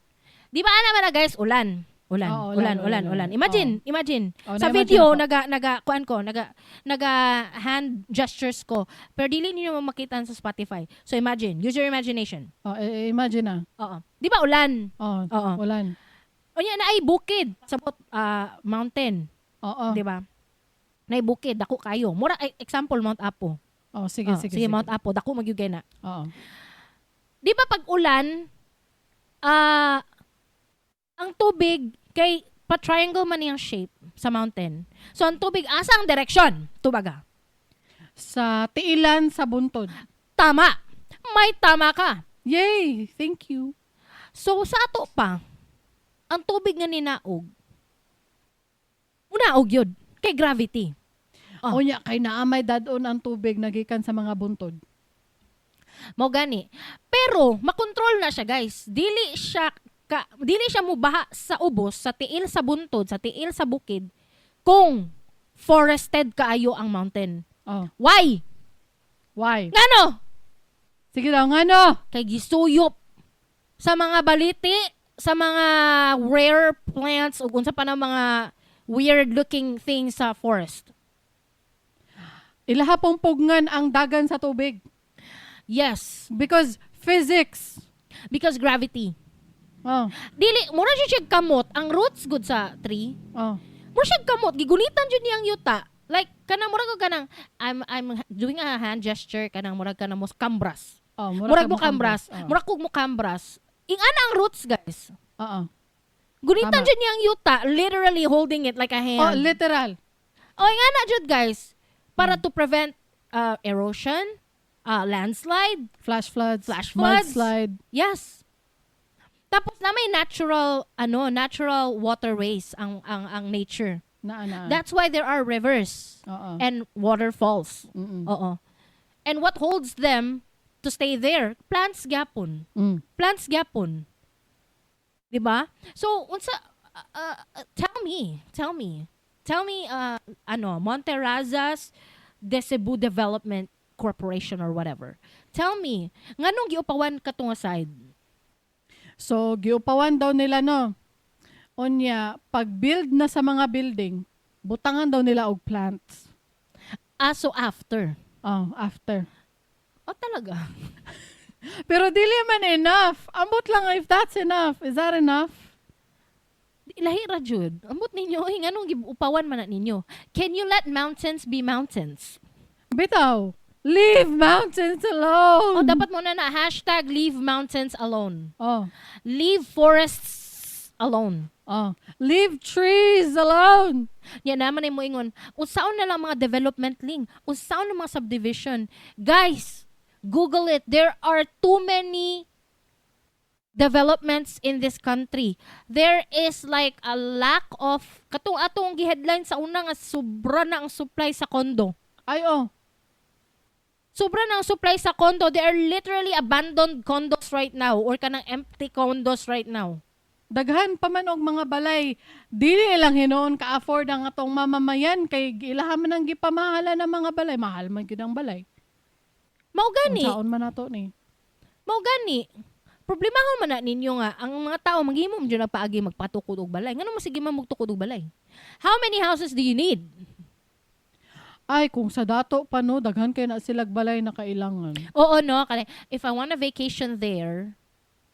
Speaker 2: Di ba ana man na guys, ulan. Ulan,
Speaker 1: Oo,
Speaker 2: ulan,
Speaker 1: ulan,
Speaker 2: ulan,
Speaker 1: ulan,
Speaker 2: ulan.
Speaker 1: ulan.
Speaker 2: Imagine, imagine.
Speaker 1: Oh,
Speaker 2: Sa
Speaker 1: na-imagine
Speaker 2: video
Speaker 1: ko.
Speaker 2: naga kuan ko, naga hand gestures ko. Pero dili niyo makita sa Spotify. So imagine, use your imagination.
Speaker 1: Oh, imagine na.
Speaker 2: Oo. Di ba ulan?
Speaker 1: Oh,
Speaker 2: Oo.
Speaker 1: ulan.
Speaker 2: Unya naay bukid sa mountain,
Speaker 1: Oo.
Speaker 2: di ba? Naay bukid dako kayo. Mura ay, example, Mount Apo.
Speaker 1: Oh, sige,
Speaker 2: Oh,
Speaker 1: sige,
Speaker 2: sige, Mount Apo dako magyugay na.
Speaker 1: Oo.
Speaker 2: Di ba pag ulan, ang tubig kay pa triangle man niyang shape sa mountain. So ang tubig asa ang direksyon? Tubaga.
Speaker 1: Sa tiilan sa buntod.
Speaker 2: Tama. May tama ka.
Speaker 1: Yay! Thank you.
Speaker 2: So sa ato pa, ang tubig nga ninaog, unaog yun. Kay gravity. Ah.
Speaker 1: Unya, kay naamay dadon ang tubig nagikan sa mga buntod.
Speaker 2: Mao gani. Pero makontrol na siya, guys. Dili siya mubaha sa ubos, sa tiil sa buntod, sa tiil sa bukid kung forested kaayo ang mountain.
Speaker 1: Oh.
Speaker 2: Why?
Speaker 1: Why?
Speaker 2: Ngano?
Speaker 1: Sige daw, ngano?
Speaker 2: Kay gisuyop sa mga baliti, sa mga rare plants ug unsa pa na mga weird looking things sa forest.
Speaker 1: Ilaha pong pugngan ang dagan sa tubig.
Speaker 2: Yes,
Speaker 1: Because physics.
Speaker 2: Because gravity.
Speaker 1: Oh,
Speaker 2: Dili mura siya kamot ang roots good sa tree. Mura siya kamot, gigunitan jud niyang yuta. Like kanang murag og kanang I'm doing a hand gesture, kanang murag kanang mo kambras.
Speaker 1: Oh,
Speaker 2: Murag
Speaker 1: ka
Speaker 2: mo kambras.
Speaker 1: Oh.
Speaker 2: Murag kog mo kambras. Ingana ang roots, guys.
Speaker 1: Oo.
Speaker 2: Gunitan
Speaker 1: Tama.
Speaker 2: jud niyang yuta, literally holding it like a hand.
Speaker 1: Oh, literal.
Speaker 2: Oh, ingana jud, guys. Para to prevent erosion, landslide,
Speaker 1: Flash floods.
Speaker 2: Flash floods.
Speaker 1: Mudslide.
Speaker 2: Yes. Tapos na may natural ano, natural waterways ang nature.
Speaker 1: Na, na.
Speaker 2: That's why there are rivers
Speaker 1: Oo.
Speaker 2: And waterfalls. Oo. And what holds them to stay there? Plants gyapon. Plants gyapon. 'Di ba? So unsa tell me, tell me. Tell me ano, Monterrazas de Cebu Development Corporation or whatever. Tell me, nganong giupawan kato nga side?
Speaker 1: So, giupawan daw nila, no? Unya, pag-build na sa mga building, butangan daw nila og plants.
Speaker 2: Ah, so after.
Speaker 1: Oh, after.
Speaker 2: Oh, talaga.
Speaker 1: Pero dili man enough. Ambot lang if that's enough. Is that enough?
Speaker 2: Lahi ra jud. Ambot ninyo, oy, nganong giupawan man na ninyo? Can you let mountains be mountains?
Speaker 1: Bitaw. Leave mountains alone.
Speaker 2: Oh, dapat mo na na #LeaveMountains alone.
Speaker 1: Oh,
Speaker 2: Leave forests alone.
Speaker 1: Oh. Leave trees alone.
Speaker 2: Yan naman ay mo ingon, unsaon na lang mga development ling, unsaon na mga subdivision. Guys, Google it. There are too many developments in this country. There is like a lack of katong atong gi-headline sa una nga sobra na ang supply sa condo.
Speaker 1: Ay, oh.
Speaker 2: Sobra na ang supply sa condo. There are literally abandoned condos right now or kanang empty condos right now.
Speaker 1: Daghan pa man og mga balay. Dili lang hinuon ka-afford ang atong mamamayan kay ilaha man ang gipamahala ng mga balay. Mahal man gyud ang balay.
Speaker 2: Mao gani.
Speaker 1: Unsaon man nato ni?
Speaker 2: Mao gani. Problemahon man na ninyo nga ang mga tao maghimo man jud paagi magpatukod og balay. Ngano masige man magtukod og balay? How many houses do you need?
Speaker 1: Ay, kung sa dato pa no, daghan kay na silag balay na kailangan.
Speaker 2: Oo no, kani if I want a vacation there,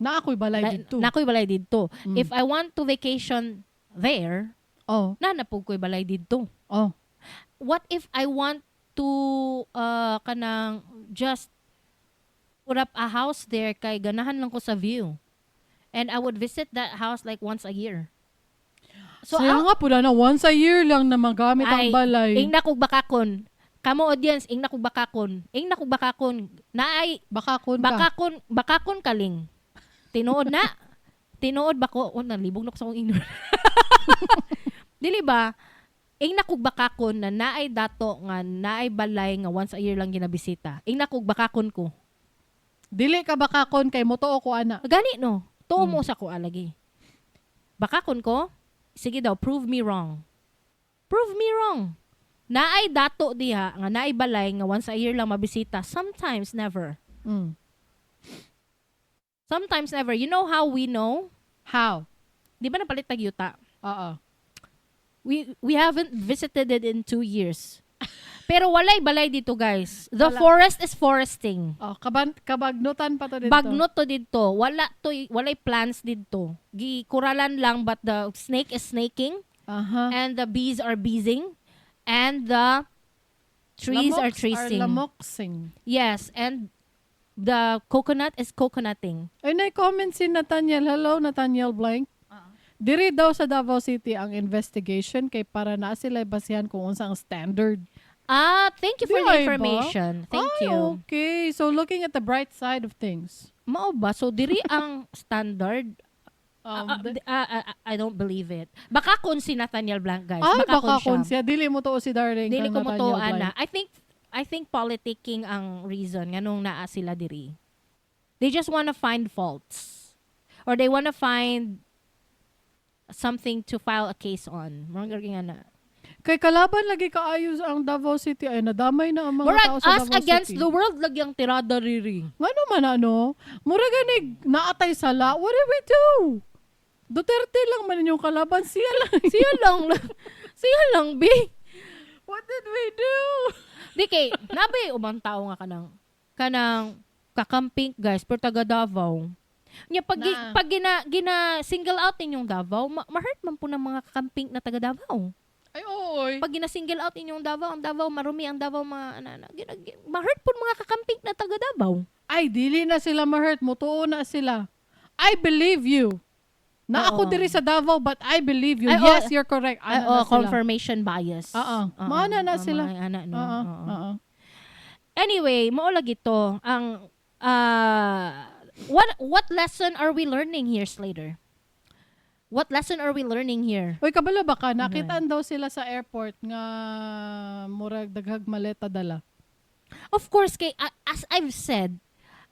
Speaker 1: Na ako'y balay didto.
Speaker 2: Na ako'y balay didto. If I want to vacation there, na na pud ko'y balay didto. What if I want to kanang just put up a house there kay ganahan lang ko sa view? And I would visit that house like once a year.
Speaker 1: So, Saya nga pula na once a year lang na magamit ang
Speaker 2: Ay,
Speaker 1: balay.
Speaker 2: Ingna kog bakakon. Kamo audience, ingna kog bakakon. Ingna kog bakakon. Naay
Speaker 1: Baka kun ka.
Speaker 2: Bakakon, bakakon kaling. Tinuod na. Tinuod ba ko? Oh, nalibog na ko sa akong ingnon. Dili ba? Ingna kog bakakon na naay dato nga naay balay nga once a year lang ginabisita. Ingna kog bakakon ko.
Speaker 1: Dili ka bakakon kay motoo ko ana.
Speaker 2: Gani no. Tuo mo sa ko alagi. Bakakon ko? Sige daw, prove me wrong. Prove me wrong. Naay dato diha nga naay balay nga once a year lang mabisita. Sometimes never. Sometimes never. You know how we know?
Speaker 1: How?
Speaker 2: Di ba napalit tag yuta?
Speaker 1: Oo.
Speaker 2: We haven't visited it in 2 years. Pero walay balay dito, guys. The
Speaker 1: Wala.
Speaker 2: Forest is foresting.
Speaker 1: Oh, kabagnutan pa to dito.
Speaker 2: Bagnot to dito. Wala to, walay plants dito. Gikuralan lang, but the snake is snaking and the bees are beesing and the trees are
Speaker 1: Lamoks
Speaker 2: treesing.
Speaker 1: are lamoksing.
Speaker 2: Yes, and the coconut is coconutting.
Speaker 1: Ay, na-comment si Nathaniel. Hello, Nathaniel Blank. Diri daw sa Davao City ang investigation kay para na sila basihan kung unsa ang standard.
Speaker 2: Ah, thank you for
Speaker 1: Di
Speaker 2: the
Speaker 1: ay ba?
Speaker 2: information. Thank
Speaker 1: Ay,
Speaker 2: you.
Speaker 1: okay. So, looking at the bright side of things.
Speaker 2: Mao ba? So diri ang standard? I don't believe it. Baka kung si Nathaniel Blank, guys.
Speaker 1: Ay,
Speaker 2: Baka,
Speaker 1: baka
Speaker 2: kung
Speaker 1: kung
Speaker 2: siya.
Speaker 1: siya. Dili mo to si darling
Speaker 2: Dili
Speaker 1: kang
Speaker 2: ko mo to,
Speaker 1: Nathaniel Blank.
Speaker 2: ana. I think politicking ang reason nganong naa sila diri. They just wanna find faults. Or they wanna find something to file a case on. Murag nga na.
Speaker 1: Kay kalaban lagi kaayo ang Davao City, ay nadamay na ang mga
Speaker 2: Murag
Speaker 1: tao sa
Speaker 2: us
Speaker 1: Davao
Speaker 2: against
Speaker 1: City.
Speaker 2: the world lagi ang tirada riri.
Speaker 1: Ngano man ano? Mura ganig naatay sala. What did we do? Duterte lang man inyong kalaban. Siya lang.
Speaker 2: Siya lang. Siya lang, bi.
Speaker 1: What did we do?
Speaker 2: Di kay, nabi ubang tao nga kanang kakamping, guys, pero taga Davao. Nya pag,
Speaker 1: Na.
Speaker 2: pag gina single out ninyong Davao, ma-hurt man po ng mga kakamping na taga Davao.
Speaker 1: Ay, ooy.
Speaker 2: Pag gina single out ninyong Davao, ang Davao marumi, ang Davao mga ana, ana, ma-hurt po mga kakamping na taga Davao.
Speaker 1: Ay, dili na sila ma-hurt. Mutuo na sila. I believe you. Na ako diri sa Davao, but I believe you.
Speaker 2: Ay,
Speaker 1: Yes,
Speaker 2: oh.
Speaker 1: you're correct.
Speaker 2: Ay,
Speaker 1: Ana
Speaker 2: oh,
Speaker 1: na sila.
Speaker 2: confirmation bias.
Speaker 1: Oo.
Speaker 2: Oo.
Speaker 1: Maana na
Speaker 2: Oo,
Speaker 1: sila.
Speaker 2: mga ana, no?
Speaker 1: Oo.
Speaker 2: Oo.
Speaker 1: Oo.
Speaker 2: Anyway, mao lagi to ang what lesson are we learning here, Slater? What lesson are we learning here?
Speaker 1: Uy, kabalo ba ka? Nakitaan daw sila sa airport nga murag daghag maleta dala.
Speaker 2: Of course, kay as I've said,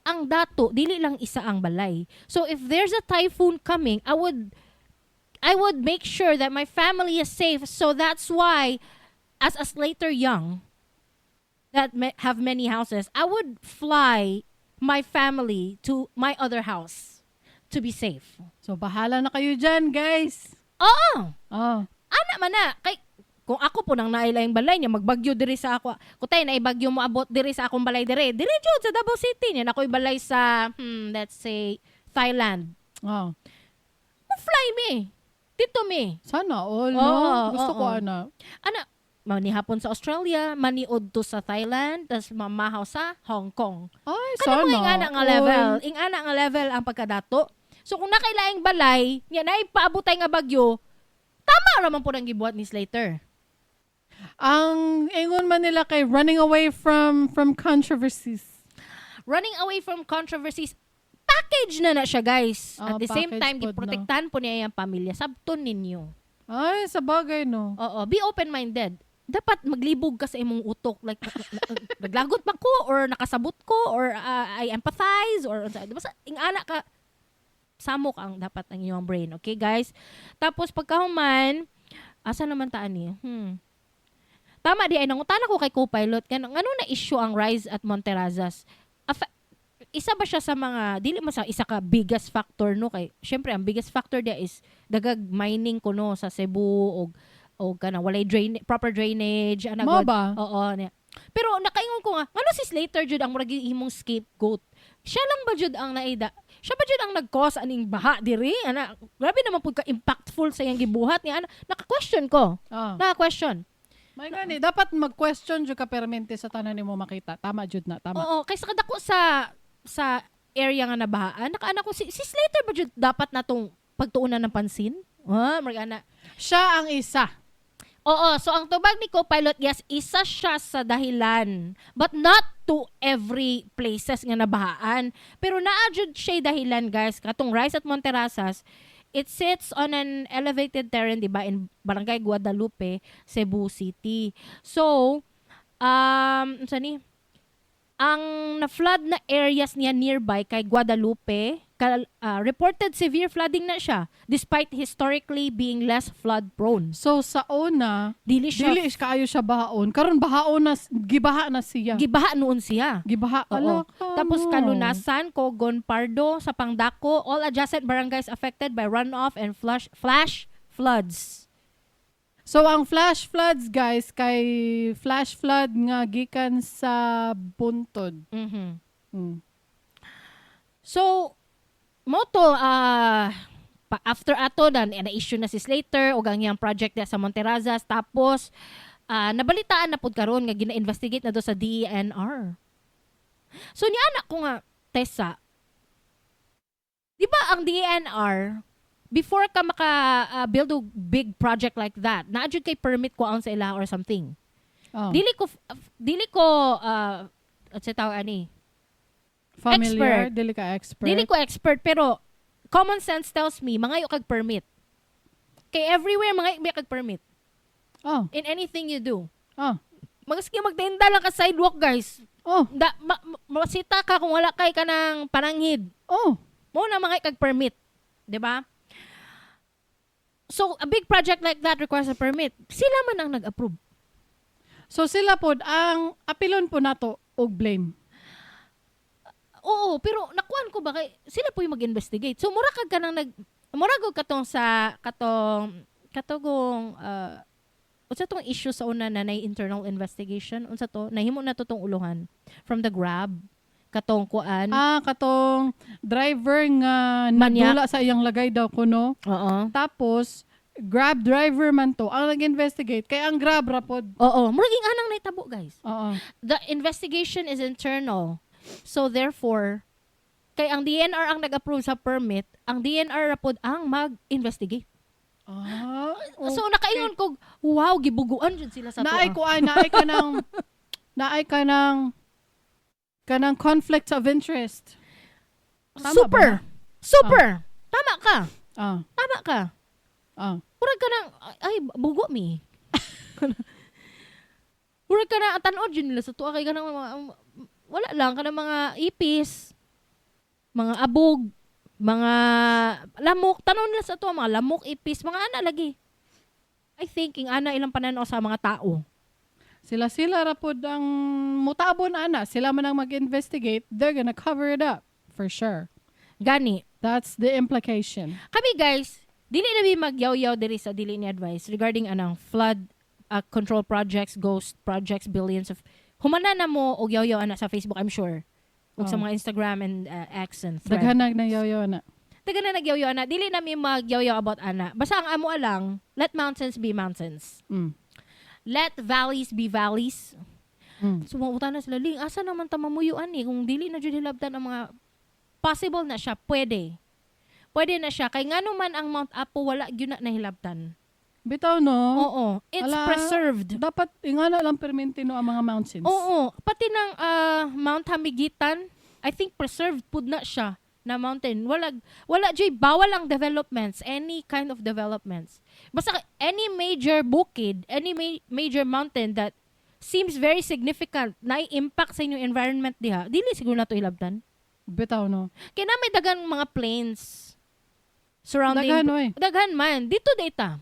Speaker 2: ang dato dili lang isa ang balay. So if there's a typhoon coming, I would make sure that my family is safe. So that's why as a Slater Young that have many houses, I would fly my family to my other house to be safe.
Speaker 1: So, bahala na kayo dyan, guys.
Speaker 2: Oo.
Speaker 1: Oh.
Speaker 2: Ana man na kay kung ako po nang naila yung balay niya magbagyo diri sa ako, kutay na ibagyo mo abot diri sa akong balay diri diri jud sa Davao City niya ako'y balay sa let's say Thailand, mo fly me dito me.
Speaker 1: Sana all, no?
Speaker 2: Oo,
Speaker 1: Gusto ko,
Speaker 2: oo.
Speaker 1: ana.
Speaker 2: Ana manihapon sa Australia, maniud to sa Thailand, tas mamahaw sa Hong Kong.
Speaker 1: Ay,
Speaker 2: Kana
Speaker 1: sana
Speaker 2: mga ingana nga
Speaker 1: all.
Speaker 2: level, ingana nga level ang pagkadato. So kung nakailaing balay nya naipaabotay nga bagyo, tama ra man po ang gibuhat ni Slater.
Speaker 1: Ang ingon man nila kay running away from controversies.
Speaker 2: Running away from controversies, package na na siya, guys.
Speaker 1: Ah,
Speaker 2: At the same
Speaker 1: package
Speaker 2: time,
Speaker 1: pod, no?
Speaker 2: giprotektahan po niya ang pamilya. Sabton ninyo.
Speaker 1: Ay, sa bagay, no?
Speaker 2: Oo, be open-minded. Dapat maglibog ka sa imong utok, like naglagot ba ko or nakasabot ko or I empathize or unsa. Basta ingana ka samok ang dapat ang iyong brain, okay, guys? Tapos pagkahuman, asa naman ta ani? Tama di ay nangutana ko kay co-pilot ngano na issue ang Rise at Monterrazas. Isa ba siya sa mga, dili man sa isa ka biggest factor, no, kay syempre ang biggest factor dia is dagag mining kuno sa Cebu og kana walay drain, proper drainage ana
Speaker 1: Mao
Speaker 2: god.
Speaker 1: ba?
Speaker 2: Oo niya. Pero nakaingon ko nga ngano si Slater jud ang murag imong scapegoat? Siya lang ba jud ang naida? Siya ba jud ang nag-cause aning baha diri ana? Grabe naman pud ka impactful sa iyang gibuhat niya ana. Naka-question ko. Naka-question.
Speaker 1: May gani, dapat mag-question jud ka permente sa tanan nimo makita. Tama jud na, tama.
Speaker 2: Oo, kaysa kadako sa area nga nabahaan, nakaana ko si Slater ba jud dapat natong pagtuunan ng pansin? Ah, murag ana.
Speaker 1: Siya ang isa.
Speaker 2: Oo, so ang tubag ni co-pilot, yes, isa siya sa dahilan. But not to every places nga nabahaan. Pero naa jud siya dahilan, guys. Katong Rise at Monterrazas, it sits on an elevated terrain, di ba, in Barangay Guadalupe, Cebu City. So, unsa ni? Ang na-flood na areas niya nearby kay Guadalupe, reported severe flooding na siya despite historically being less flood prone.
Speaker 1: So sa una,
Speaker 2: Dili siya
Speaker 1: dili is kaayo siya bahaon. Karon bahaon na, gibaha na siya.
Speaker 2: Gibaha noon siya.
Speaker 1: Gibaha.
Speaker 2: Oo.
Speaker 1: Ala ka,
Speaker 2: Tapos
Speaker 1: no.
Speaker 2: Kalunasan, Cogon Pardo, sa Pangdako, all adjacent barangays affected by runoff and flash floods.
Speaker 1: So ang flash floods, guys, kay flash flood nga gikan sa buntod.
Speaker 2: So, mo to pa, after ato na na-issue na si Slater og ang iyang project diya sa Monterrazas, tapos nabalitaan na pud karon nga gina-investigate na do sa DENR. So niya anak ko nga, Tessa, di ba ang DENR, before ka maka build a big project like that, naa jud kay permit ko sa ila or something?
Speaker 1: Oh.
Speaker 2: Dili ko at sa tawag ani
Speaker 1: Familiar,
Speaker 2: expert.
Speaker 1: Dili ka expert.
Speaker 2: Dili ko expert, pero common sense tells me mangayo kag permit. Kay everywhere mangayo kag permit in anything you do. Maski magtinda lang ka sidewalk, guys. Da, masita ka kung wala kay kanang pananghid. Mo na mangayo kag permit, 'di ba? So a big project like that requires a permit. Sila man ang nag-approve.
Speaker 1: So sila pod ang apilon po nato og blame.
Speaker 2: Oo, pero nakuan ko ba kay sila po yung mag-investigate. So mura kag kanang nag mura gud katong sa katong katong unsa tong issue sa una na nay internal investigation, unsa to, nahimo na to tong uluhan from the Grab katong kuan?
Speaker 1: Ah, katong driver nga
Speaker 2: Manyak.
Speaker 1: nadula sa iyang lagay daw kuno. Tapos Grab driver man to ang nag-investigate kay ang Grab ra pod.
Speaker 2: Oo, murag ing anang nahitabo, guys. The investigation is internal, so therefore kay ang DENR ang nag-approve sa permit, ang DENR ra pod ang mag-investigate. So nakaingon ko, wow, gibuguan jud sila sa
Speaker 1: Naay
Speaker 2: to.
Speaker 1: kuan, naay ka ng kanang conflict of interest. Tama ba
Speaker 2: Super.
Speaker 1: na?
Speaker 2: Super. Tama ka. Tama ka. Murag ka nang, ay, bugo mi. Murag ka na, tan-od yun nila sa tuwa kay kanang mga, wala lang, kanang mga ipis, mga abog, mga lamok, tan-aw nila sa tuwa, mga lamok, ipis, mga ana lagi. I think, ing ana ilang pananaw sa mga tao.
Speaker 1: Sila-sila ra pod ang mutabon ana. Sila man ang mag-investigate, they're gonna cover it up for sure.
Speaker 2: Gani.
Speaker 1: That's the implication.
Speaker 2: Kami, guys, dili na mi magyaw-yaw diri sa dili ni advice regarding anang flood control projects, ghost projects, billions of humana na mo og yaw-yaw ana sa Facebook, I'm sure. Ug sa mga Instagram and X and Thread.
Speaker 1: Daghan na nagyaw na.
Speaker 2: Daghan na nagyaw-yaw ana. Dili na mi magyaw-yaw about ana. Basta ang amo lang, let mountains be mountains. Let valleys be valleys. So mauta na sila, "Ling, asa naman ta mamuyuan ni kung dili na jud hilabtan ang mga possible na siya, pwede. Pwede na siya. Kay ngano man ang Mount Apo wala gyud na nahilabtan?"
Speaker 1: Bitaw, no?
Speaker 2: Oo. It's
Speaker 1: Ala,
Speaker 2: preserved.
Speaker 1: dapat ingana lang perminti no ang mga mountains.
Speaker 2: Oo. Pati ng Mount Hamiguitan, I think preserved pud na siya na mountain. Wala wala jay bawal ang developments, any kind of developments. Basta any major bukid, any major mountain that seems very significant na impact sa inyong environment diha, dili siguro na to hilabtan.
Speaker 1: Bitaw, no?
Speaker 2: Kaya na may dagan mga plains surrounding.
Speaker 1: Daghan, oy.
Speaker 2: Daghan man. Dito data.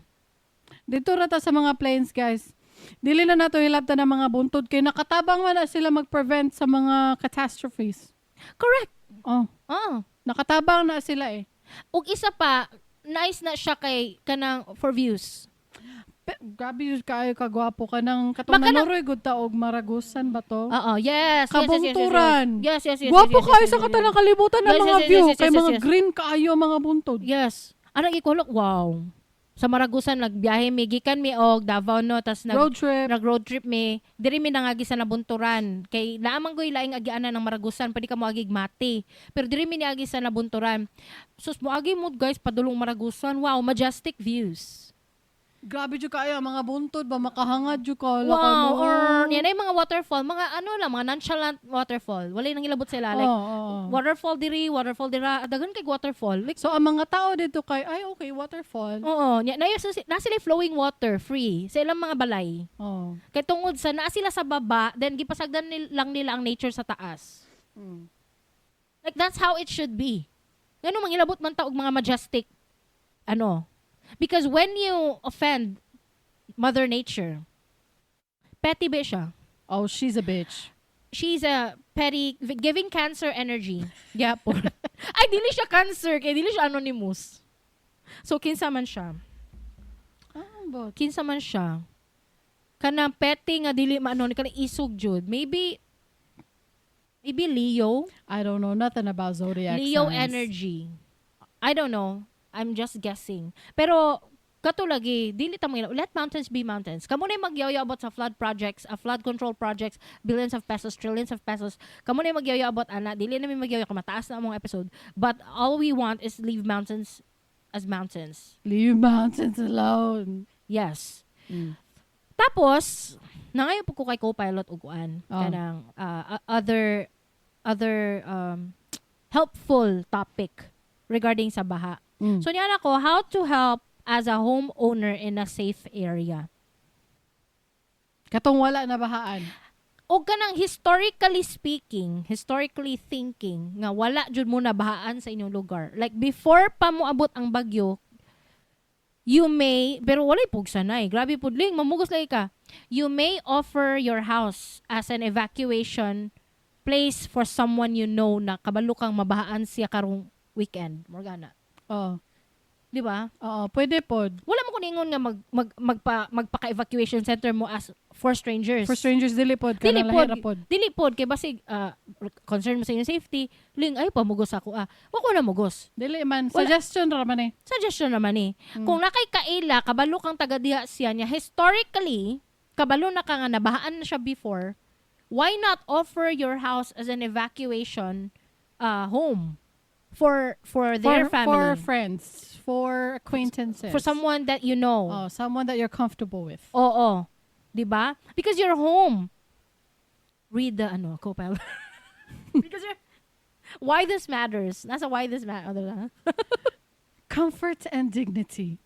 Speaker 1: Dito ra ta sa mga plains, guys. Dili na nato hilabtan ang mga buntod kay nakatabang man na sila mag-prevent sa mga catastrophes.
Speaker 2: Correct.
Speaker 1: Oh,
Speaker 2: Oo.
Speaker 1: Nakatabang na sila eh.
Speaker 2: Ug isa pa, nice na siya kay kanang for views.
Speaker 1: Grabe yun kaayo kagwapo ka ng katong nanuroy gud ta og Maragusan ba to?
Speaker 2: Oo, yes.
Speaker 1: Kabungturan.
Speaker 2: Yes.
Speaker 1: Gwapo kaayo sa katanang kalibutan ng mga view kay mga green kaayo mga buntod.
Speaker 2: Yes. Ano gikulok? Wow. Sa Maragusan nagbiyahe mi, gikan mi og Davao, no, tas nag
Speaker 1: Road trip.
Speaker 2: Nag road trip mi. Diri mi nangagi sa Nabunturan. Kay naamang goy laing agianan ng Maragusan, pwede ka moagig Mati. Pero diri mi niagi sa Nabunturan. Sus, moagi mo, guys, padulong Maragusan. Wow, majestic views.
Speaker 1: Grabe jud kaayo ang mga buntod ba, makahangad jud ka.
Speaker 2: Wow, or yan ay mga waterfall, mga ano lang, mga nonchalant waterfall. Wala nang ilabot sila like waterfall diri, waterfall dira, daghan kay waterfall. Like
Speaker 1: So ang mga tao dito kay, ay, okay, waterfall.
Speaker 2: Oo, nya na, na sila flowing water free sa ilang mga balay. Kay tungod sa naa sila sa baba, then gipasagdan lang nila ang nature sa taas. Like that's how it should be. Ngano mangilabot man ta og mga majestic ano? Because when you offend Mother Nature, petty ba siya?
Speaker 1: Oh, she's a bitch.
Speaker 2: She's a petty giving cancer energy. Gyapon. Ay, dili siya cancer kay dili siya anonymous. So kinsa man siya.
Speaker 1: Ah, Ambot.
Speaker 2: Kinsa man siya. Kanang petty nga dili maano ni kanang isog jud. Maybe Leo.
Speaker 1: I don't know nothing about zodiac
Speaker 2: Leo
Speaker 1: signs.
Speaker 2: Energy. I don't know. I'm just guessing. Pero kato lagi, dili ta mangina. Let mountains be mountains. Kamo na magyaw about sa flood projects, flood control projects, billions of pesos, trillions of pesos. Kamo na magyaw about ana, dili na mi magyaw kung mataas na among episode. But all we want is leave mountains as mountains.
Speaker 1: Leave mountains alone.
Speaker 2: Yes. Tapos, nangayo po ko kay co-pilot og kuan
Speaker 1: Oh.
Speaker 2: kanang other helpful topic regarding sa baha. So niya ko how to help as a homeowner in a safe area.
Speaker 1: Katong wala na bahaan.
Speaker 2: O kanang historically speaking, historically thinking nga wala jud mo na bahaan sa inyong lugar. Like before pa mo abot ang bagyo, you may, pero walay pugsanay. Grabe pud ling, mamugos lagi ka. You may offer your house as an evacuation place for someone you know na kabalo kang mabahaan siya karong weekend. Morgana.
Speaker 1: Oh.
Speaker 2: Di ba?
Speaker 1: Oo, pwede pod.
Speaker 2: Wala mo kuningon nga mag, mag magpaka-evacuation center mo as for strangers.
Speaker 1: For strangers, dili pod.
Speaker 2: Dili
Speaker 1: Kanang
Speaker 2: pod.
Speaker 1: lahi ra pod.
Speaker 2: Dili pod kay basig concern mo sa inyong safety, ling ay pamugos ako ah. Wa ko na mugos.
Speaker 1: Dili man.
Speaker 2: Wala.
Speaker 1: Suggestion ra man eh.
Speaker 2: Suggestion naman eh. Kung nakay kaila, kabalo kang taga diha siya niya, historically, kabalo na ka nga nabahaan na siya before, why not offer your house as an evacuation home for their family?
Speaker 1: For friends. For acquaintances.
Speaker 2: For someone that you know.
Speaker 1: Oh, someone that you're comfortable with.
Speaker 2: Oo. 'Di ba? Because you're home. Read the ano, co-pilot. Because you're why this matters. Nasa why this matters.
Speaker 1: Comfort and dignity.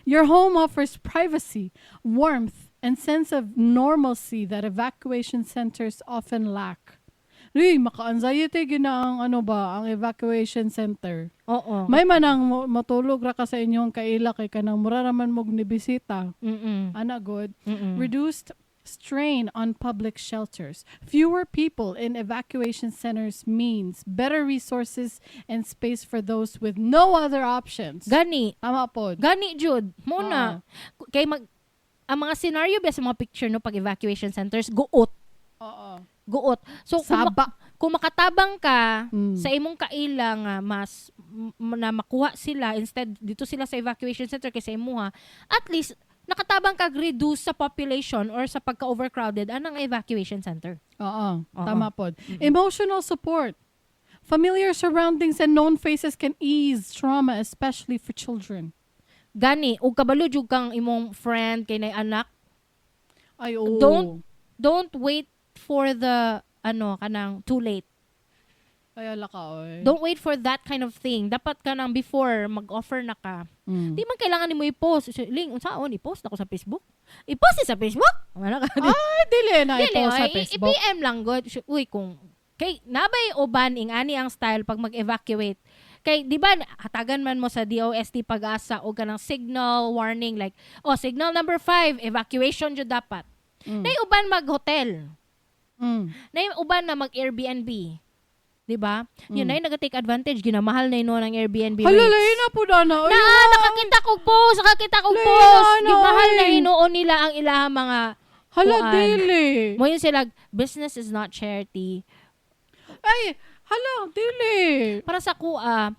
Speaker 1: Your home offers privacy, warmth, and sense of normalcy that evacuation centers often lack. Uy, maka-anxiety gina ang ano ba, ang evacuation center.
Speaker 2: Oo.
Speaker 1: May manang matulog ra ka sa inyong kaila kay kanang mura raman mog ni bisita. Ana good. Reduced strain on public shelters. Fewer people in evacuation centers means better resources and space for those with no other options.
Speaker 2: Gani.
Speaker 1: Tama po.
Speaker 2: Gani jud. Mo na. Kay mag ang mga scenario ba sa mga picture no pag evacuation centers guot.
Speaker 1: Oo.
Speaker 2: Guot. So
Speaker 1: Saba.
Speaker 2: Kung makatabang ka sa imong kaila nga mas na makuha sila instead dito sila sa evacuation center kaysa imuha, at least nakatabang kag reduce sa population or sa pagka-overcrowded anang evacuation center.
Speaker 1: Oo.
Speaker 2: Oo.
Speaker 1: Tama po. Emotional support. Familiar surroundings and known faces can ease trauma, especially for children.
Speaker 2: Gani, ug kabalo jud kang imong friend kay nay anak,
Speaker 1: Ay, oo.
Speaker 2: Don't wait for the ano kanang too late.
Speaker 1: Ay, ala ka, oy.
Speaker 2: Don't wait for that kind of thing. Dapat kanang before mag-offer na ka. Di man kailangan nimo i-post. Ling, unsaon i-post ako sa Facebook? I-post sa Facebook? Wala ka.
Speaker 1: Ay, dili na
Speaker 2: Dili,
Speaker 1: i-post sa
Speaker 2: oy,
Speaker 1: Facebook.
Speaker 2: I-PM lang god. Uy, kung kay nabay uban ing ani ang style pag mag-evacuate. Kay di ba hatagan man mo sa DOST PAGASA o kanang signal warning like oh signal number 5 evacuation jud dapat. Nay uban mag-hotel. Nay uban na mag-Airbnb. Di ba? Yun ay naga-take advantage ginamahal na ino ng Airbnb
Speaker 1: Hala,
Speaker 2: rates.
Speaker 1: lahi na po na. Oy,
Speaker 2: Na, nakakita kog post, nakakita kog
Speaker 1: Lahi
Speaker 2: post.
Speaker 1: na,
Speaker 2: Gimahal na
Speaker 1: oy.
Speaker 2: hinuon nila ang ilahang mga
Speaker 1: Hala,
Speaker 2: kuan.
Speaker 1: dili.
Speaker 2: Mo yun sila, business is not charity.
Speaker 1: Ay, hala, dili.
Speaker 2: Para sa kuha,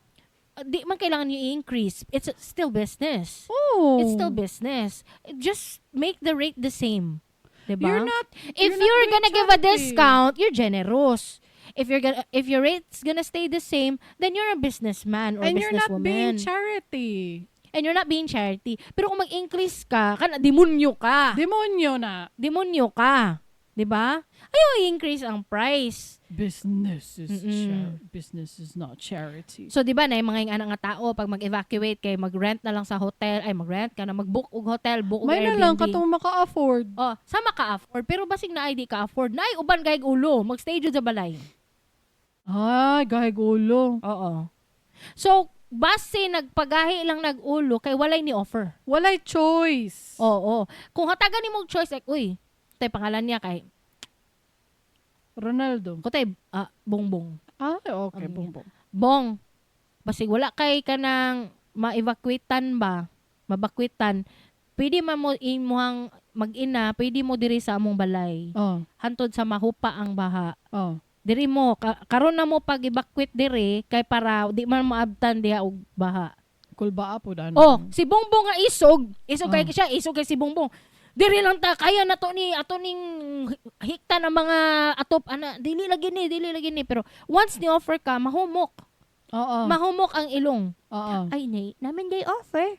Speaker 2: di man kailangan yung i-increase. It's still business.
Speaker 1: Oh.
Speaker 2: It's still business. Just make the rate the same. Diba?
Speaker 1: You're not,
Speaker 2: If
Speaker 1: you're not
Speaker 2: you're
Speaker 1: doing
Speaker 2: gonna give a
Speaker 1: charity.
Speaker 2: discount, you're generous. If your rate's gonna stay the same, then you're a businessman or
Speaker 1: And you're not
Speaker 2: businesswoman.
Speaker 1: being charity.
Speaker 2: And you're not being charity. Pero kung mag-increase ka, kana demonyo ka.
Speaker 1: Demonyo na.
Speaker 2: Demonyo ka. 'Di ba? Ayaw i-increase ang price.
Speaker 1: Business is not charity.
Speaker 2: So 'di ba na yung mga anak nga tao pag mag-evacuate kay mag-rent na lang sa hotel, ay mag-rent ka na mag-book og hotel, book og
Speaker 1: May na
Speaker 2: Airbnb.
Speaker 1: lang katong maka-afford.
Speaker 2: Oh, sama ka afford pero basig na ay di ka afford. Naay uban gayg ulo, magstay jud sa balay.
Speaker 1: Ay, gahig ulo.
Speaker 2: Oo. So base nagpagahi lang nag-ulo kay walay ni offer.
Speaker 1: Walay choice.
Speaker 2: Oo. Kung hatagan nimo og choice like uy, tay pangalan niya kay
Speaker 1: Ronaldo.
Speaker 2: kutay Bongbong.
Speaker 1: Ay, okay.
Speaker 2: Ang-
Speaker 1: Bongbong.
Speaker 2: Bong, basig wala kay kanang ma-evacuatean ba? Mabakwitan. Pwede man mo imuhang mag-ina, pwede mo diri sa among balay. Hantod sa mahupa ang baha. Diri mo karon na mo pag evacuate diri kay para di man maabtan diha og baha.
Speaker 1: Kulbaa po dano.
Speaker 2: Oh, si Bongbong nga isog, isog kay siya, isog kay si Bongbong. Diri lang ta kaya na to ni ato ning hikta ng mga atop ana, dili lagi ni pero once ni offer ka, mahumok. Mahumok ang ilong. Ay nay, namin day offer.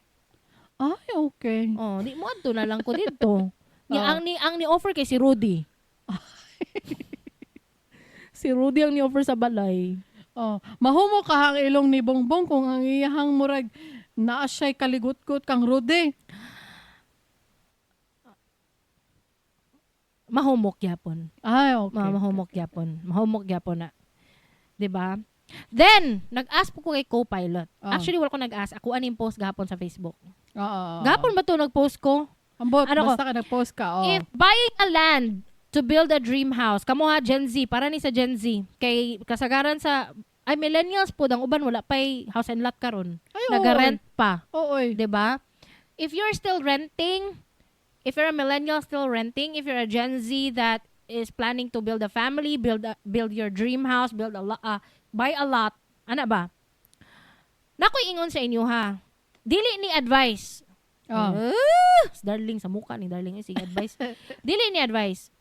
Speaker 1: Ay, okay.
Speaker 2: Oh, di mo adto na lang ko didto. Ni ang ni offer kay si Rudy. Si Rudy ang ni offer sa balay.
Speaker 1: Oh, mahumok ka ang ilong ni Bongbong kung ang iyahang murag naa siya'y kaligut-gut kang Rudy.
Speaker 2: Mahumok gyapon.
Speaker 1: Ay, okay.
Speaker 2: Mahumok gyapon. Mahumok gyapon na. 'Di ba? Then, nag-ask po ko kay co-pilot. Actually, wala ko nag-ask. Ako aning post gahapon sa Facebook. Gahapon ba to nag-post ko?
Speaker 1: Ambot,
Speaker 2: Ano ko?
Speaker 1: basta ka nag-post ka. Oh.
Speaker 2: If buying a land to build a dream house, kamo ha, Gen Z, para ni sa Gen Z, kay kasagaran sa, ay millennials po, ang uban wala pa'y house and lot karon.
Speaker 1: Ay, oo,
Speaker 2: Naga-rent pa.
Speaker 1: Oo, oy.
Speaker 2: 'Di ba? If you're still renting, if you're a millennial still renting, if you're a Gen Z that is planning to build a family, build your dream house, build a lot, buy a lot, ana ba? Nakoy ingon sa inyo ha. Dili ni advice. Darling sa muka ni darling sige advice. Dili ni advice.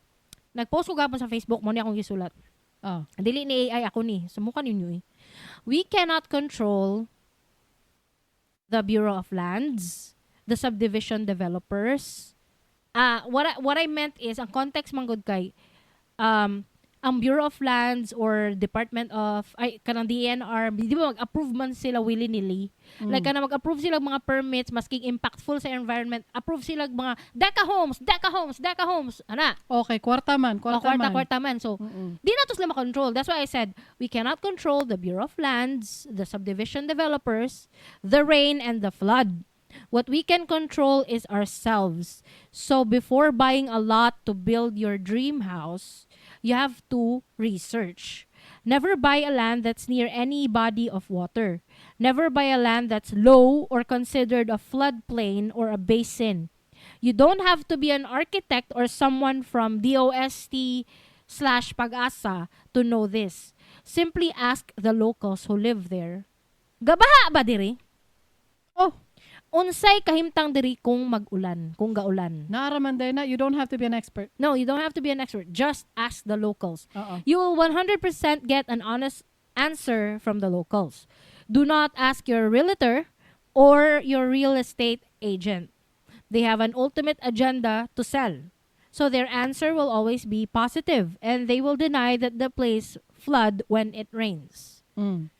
Speaker 2: Nagpost ko gapon sa Facebook mo ni akong gisulat. Dili ni AI ako ni. Sa muka ninyo eh. We cannot control the Bureau of Lands, the subdivision developers. What I meant is, ang context man gud kay, ang Bureau of Lands or Department of, ay, kanang DENR, di ba mag-approve man sila willy-nilly? Like, kanang mag-approve sila mga permits, masking impactful sa environment, approve sila mga Deca Homes, Deca Homes, Deca Homes, ana.
Speaker 1: Okay, kwarta man, kwarta
Speaker 2: O, kwarta,
Speaker 1: man.
Speaker 2: kwarta man. So, di na to sila makontrol. That's why I said, we cannot control the Bureau of Lands, the subdivision developers, the rain, and the flood. What we can control is ourselves. So, before buying a lot to build your dream house, you have to research. Never buy a land that's near any body of water. Never buy a land that's low or considered a floodplain or a basin. You don't have to be an architect or someone from DOST/Pag-asa to know this. Simply ask the locals who live there. Gabaha ba diri?
Speaker 1: Oh.
Speaker 2: Unsay kahimtang diri kung mag-ulan, kung gaulan?
Speaker 1: Naaraman din na, you don't have to be an expert.
Speaker 2: No, you don't have to be an expert. Just ask the locals.
Speaker 1: Oo.
Speaker 2: You will 100% get an honest answer from the locals. Do not ask your realtor or your real estate agent. They have an ultimate agenda to sell. So their answer will always be positive and they will deny that the place flood when it rains. Ing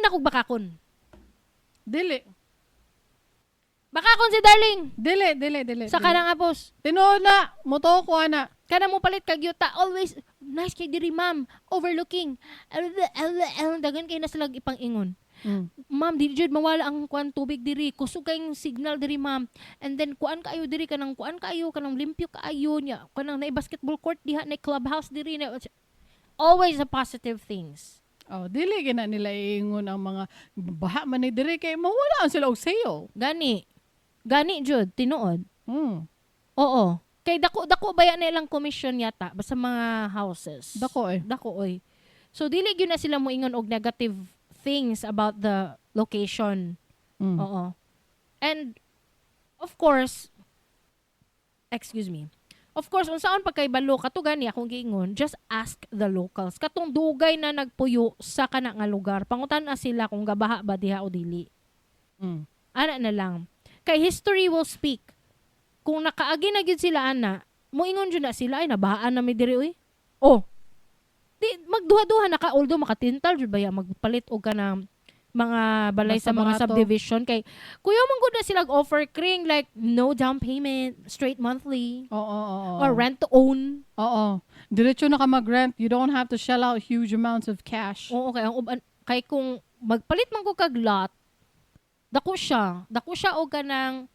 Speaker 2: nakog bakakon.
Speaker 1: Dili.
Speaker 2: Bakakon si darling.
Speaker 1: Dili, dili, dili.
Speaker 2: Sa
Speaker 1: dili.
Speaker 2: kanang apos.
Speaker 1: Tinuod na, motuo ko ana.
Speaker 2: Kana mo palit kag yuta, always nice kay diri ma'am, overlooking. Dagan kay na sila ipang-ingon. Ma'am, di jud mawala ang kuan tubig diri. Kusog kayong signal diri ma'am. And then kuan kaayo diri kanang kuan kaayo kanang limpyo kaayo nya. Kanang naay basketball court diha, naay clubhouse diri na. Always the positive things.
Speaker 1: Oh, dili gina nila iingon ang mga baha man ni diri kay mawala ang sila og sale.
Speaker 2: Gani. Gani jud tinuod. Oo. Kay dako ba yan ilang commission yata basta mga houses.
Speaker 1: Dako eh.
Speaker 2: Dako oy. So dili gyud na sila moingon og negative things about the location. Oo. And of course, excuse me. Of course, unsaon pagkaybalo kato gani akong giingon, just ask the locals. Katong dugay na nagpuyo sa kana nga lugar, pangutan na sila kung gabaha ba diha o dili. Ana na lang. Kay history will speak. Kung nakaagi na gyud sila ana, moingon jud na sila ay nabahaan na mi diri oy. Oh. Di magduha-duha na ka although makatintal jud baya magpalit og kanang mga balay
Speaker 1: Basta
Speaker 2: sa mga
Speaker 1: barato.
Speaker 2: subdivision kay kuya man gud na sila offer kring like no down payment, straight monthly
Speaker 1: Oo, oo, oo.
Speaker 2: or rent to own.
Speaker 1: Oo. Diretso na ka mag-rent. You don't have to shell out huge amounts of cash.
Speaker 2: Oo, kay ang uban kay kung magpalit man ko kag lot, dako siya. Dako siya og kanang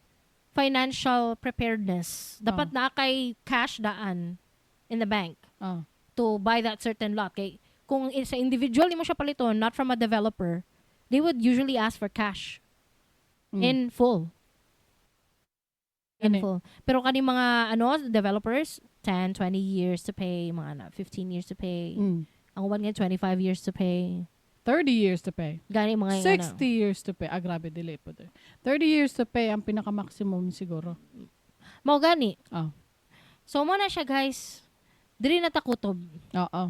Speaker 2: financial preparedness. Dapat naa kay cash daan in the bank to buy that certain lot. Kay kung sa individual nimo siya paliton, not from a developer, they would usually ask for cash in full. In
Speaker 1: Gani.
Speaker 2: full. Pero kani mga ano developers, 10, 20 years to pay, mga ano, 15 years to pay. Ang uban nga 25 years to pay.
Speaker 1: 30 years to pay.
Speaker 2: Gani mga
Speaker 1: 60
Speaker 2: ano.
Speaker 1: Years to pay. Ah, grabe, delay po. 30 years to pay ang pinaka-maximum siguro.
Speaker 2: Mao gani.
Speaker 1: Oh.
Speaker 2: So mo na siya, guys. Diri na ta kutob.
Speaker 1: Oo.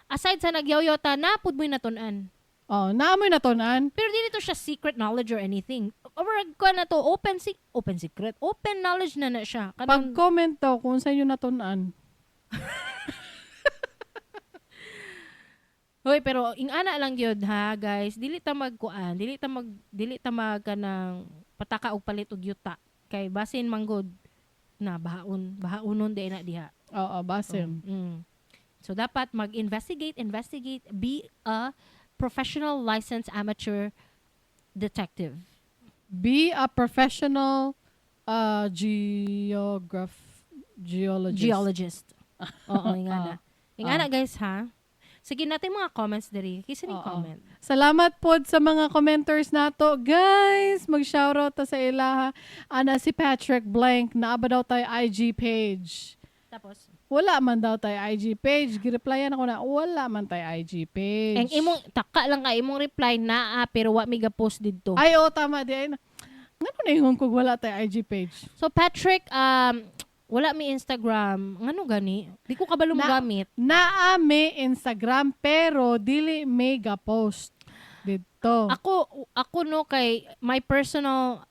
Speaker 2: Aside sa nagyoyota, na pud mo'y natun-an.
Speaker 1: Oh, naamoy natun-an.
Speaker 2: Pero dili to siya secret knowledge or anything. Or ko na to open secret, open knowledge na na siya. Kanang,
Speaker 1: Pag-comment daw kung sa inyo natun-an.
Speaker 2: Hoy, pero ingana lang gyud ha, guys. Dili ta magkuan, dili ta mag kanang pataka og palit og yuta. Kay basin manggod na bahaon, bahaonon di na diha.
Speaker 1: Oo, basin.
Speaker 2: So dapat mag-investigate, investigate, be a professional licensed amateur detective.
Speaker 1: Be a professional geologist.
Speaker 2: Geologist. Oo, ingana. Ingana
Speaker 1: Ah.
Speaker 2: guys ha. Sige natin mga comments diri. Kisa ning
Speaker 1: Oo.
Speaker 2: Comment.
Speaker 1: Salamat pod sa mga commenters nato. Guys, mag-shoutout ta sa ilaha. Ana si Patrick Blank, naa ba daw tayo IG page?
Speaker 2: Tapos,
Speaker 1: Wala man daw tayo IG page. Gireplyan ako na wala man tayo IG page.
Speaker 2: ang imong taka lang ka imong reply naa pero wa mi ga-post didto.
Speaker 1: Ay, oh, tama di ay. Ngano na ingon kog wala tayo IG page?
Speaker 2: So Patrick, wala mi Instagram. Ngano gani? Di ko kabalo gamit.
Speaker 1: Naa may Instagram pero dili may ga-post dito.
Speaker 2: Ako ako no kay my personal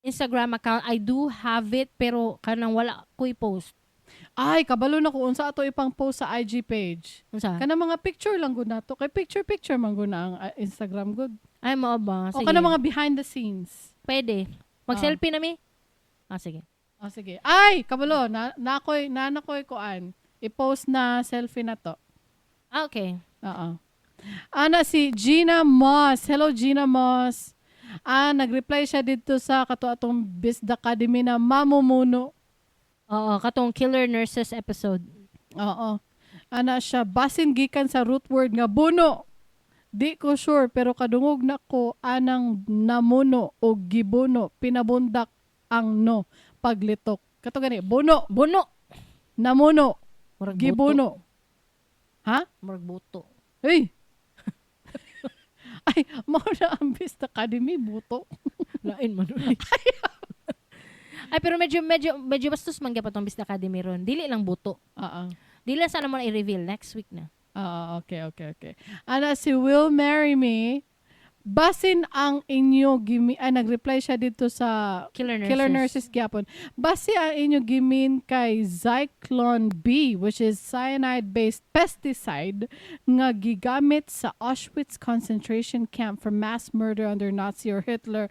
Speaker 2: Instagram account, I do have it pero kanang wala ko i-post.
Speaker 1: Ay, kabalo na ko unsa ato ipang post sa IG page.
Speaker 2: Unsa?
Speaker 1: Kana mga picture lang gud nato. Kay picture picture man gud na ang Instagram gud.
Speaker 2: Ay, mao ba?
Speaker 1: O
Speaker 2: Sige.
Speaker 1: kana mga behind the scenes.
Speaker 2: Pwede. Mag-selfie na mi? Ah, sige.
Speaker 1: Oh, sige. Ay, kabalo na nakoy na nakoy kuan. I-post na selfie na to.
Speaker 2: Ah, okay.
Speaker 1: Oo. Ana si Gina Moss. Hello, Gina Moss. Ah, nag-reply siya dito sa kato atong Bisda Academy na mamumuno.
Speaker 2: Oo, katong Killer Nurses episode.
Speaker 1: Oo. Ana siya, basin gikan sa root word nga buno. Di ko sure pero kadungog na ko anang namuno o gibuno, pinabundak ang no paglitok. Kato gani, buno,
Speaker 2: Buno.
Speaker 1: namuno,
Speaker 2: Murag buto.
Speaker 1: gibuno. Ha?
Speaker 2: Murag buto.
Speaker 1: Hey. Ay, mao na ang Best Academy buto.
Speaker 2: Lain man ulit. Ay, pero medyo, medyo, medyo bastos man gyapon tong Bisda Academy ron. Dili lang buto.
Speaker 1: Oo.
Speaker 2: Dili lang sana mo na i-reveal next week na.
Speaker 1: Ah, okay. Ana si Will Marry Me. Basin ang inyo gimi ay nag-reply siya dito sa
Speaker 2: Killer Nurses.
Speaker 1: Killer Nurses gyapon. Base ang inyo gimin kay Zyklon B, which is cyanide-based pesticide nga gigamit sa Auschwitz concentration camp for mass murder under Nazi or Hitler.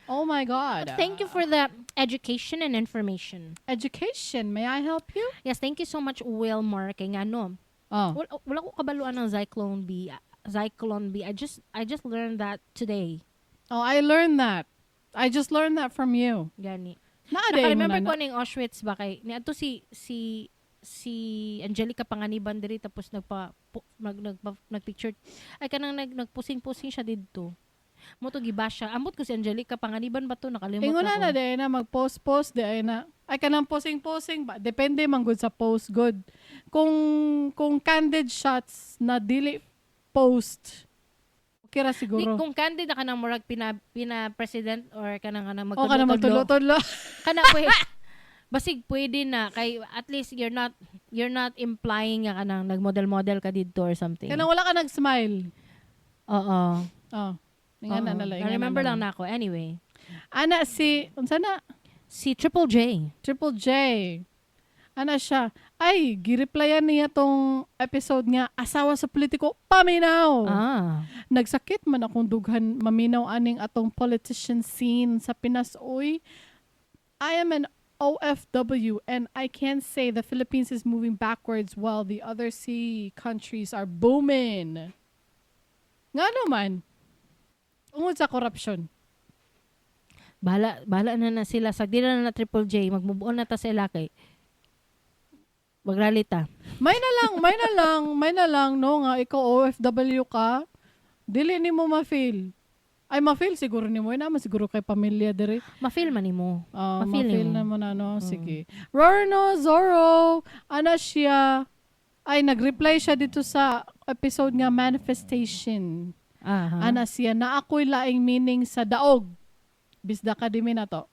Speaker 1: Oh my God.
Speaker 2: Thank you for the education and information.
Speaker 1: Education. May I help you?
Speaker 2: Yes, thank you so much, Will Mark. Kay nga no,
Speaker 1: Oh.
Speaker 2: wala ko kabaluan ng Zyklon B. Zyklon B. I just learned that today.
Speaker 1: Oh, I learned that. I just learned that from you.
Speaker 2: Gani.
Speaker 1: Naa day mo
Speaker 2: Naka-remember
Speaker 1: na
Speaker 2: ko ning Auschwitz ba kay niadto si Angelica Panganiban diri tapos nagpa pu, nag nagpa, nagpicture ay kanang nagpusing-pusing siya didto. Mo to gibash siya. Ambot ko si Angelica Panganiban ba to, nakalimot
Speaker 1: Ingon
Speaker 2: na
Speaker 1: na na
Speaker 2: ko.
Speaker 1: di na mag-post-post di ay na. Ay kanang posing-posing ba depende man gud sa post good. Kung candid shots na dili post okay ra
Speaker 2: Di,
Speaker 1: siguro.
Speaker 2: kung candid na kanang murag pina president or kanang
Speaker 1: O kana
Speaker 2: magtulo-tudlo.
Speaker 1: magtulo-tudlo.
Speaker 2: Kana pwede basig pwede na kay at least you're not implying nga kanang nagmodel-model ka didto or something.
Speaker 1: Kanang wala ka nag-smile.
Speaker 2: Oo.
Speaker 1: Oh. Ingan na
Speaker 2: Oo.
Speaker 1: na lang.
Speaker 2: I remember lang na ako. Anyway,
Speaker 1: Ana si unsa na?
Speaker 2: Si Triple J.
Speaker 1: Triple J. Ana siya. Ay, gireplyan niya tong episode nga asawa sa politiko paminaw.
Speaker 2: Ah.
Speaker 1: Nagsakit man akong dughan maminaw aning atong politician scene sa Pinas oy. I am an OFW and I can say the Philippines is moving backwards while the other sea countries are booming. Nga naman, tungod sa corruption.
Speaker 2: Bahala, bahala na na sila. Sa di na na Triple J, mag-move on na ta sa kay magrally ta.
Speaker 1: May na lang, may na lang, may na lang, no, nga, ikaw OFW ka, dili ni mo ma-feel. Ay, ma-feel siguro nimo. Naa man siguro kay pamilya diri.
Speaker 2: Ma-feel man nimo.
Speaker 1: Oh,
Speaker 2: Ma-feel
Speaker 1: ma-feel
Speaker 2: nimo.
Speaker 1: na mo na, no? Sige. Rorno Zorro, ana siya, ay, nag-reply siya dito sa episode nga manifestation. Ana siya, na ako'y laing meaning sa daog. Bisda ka di na to.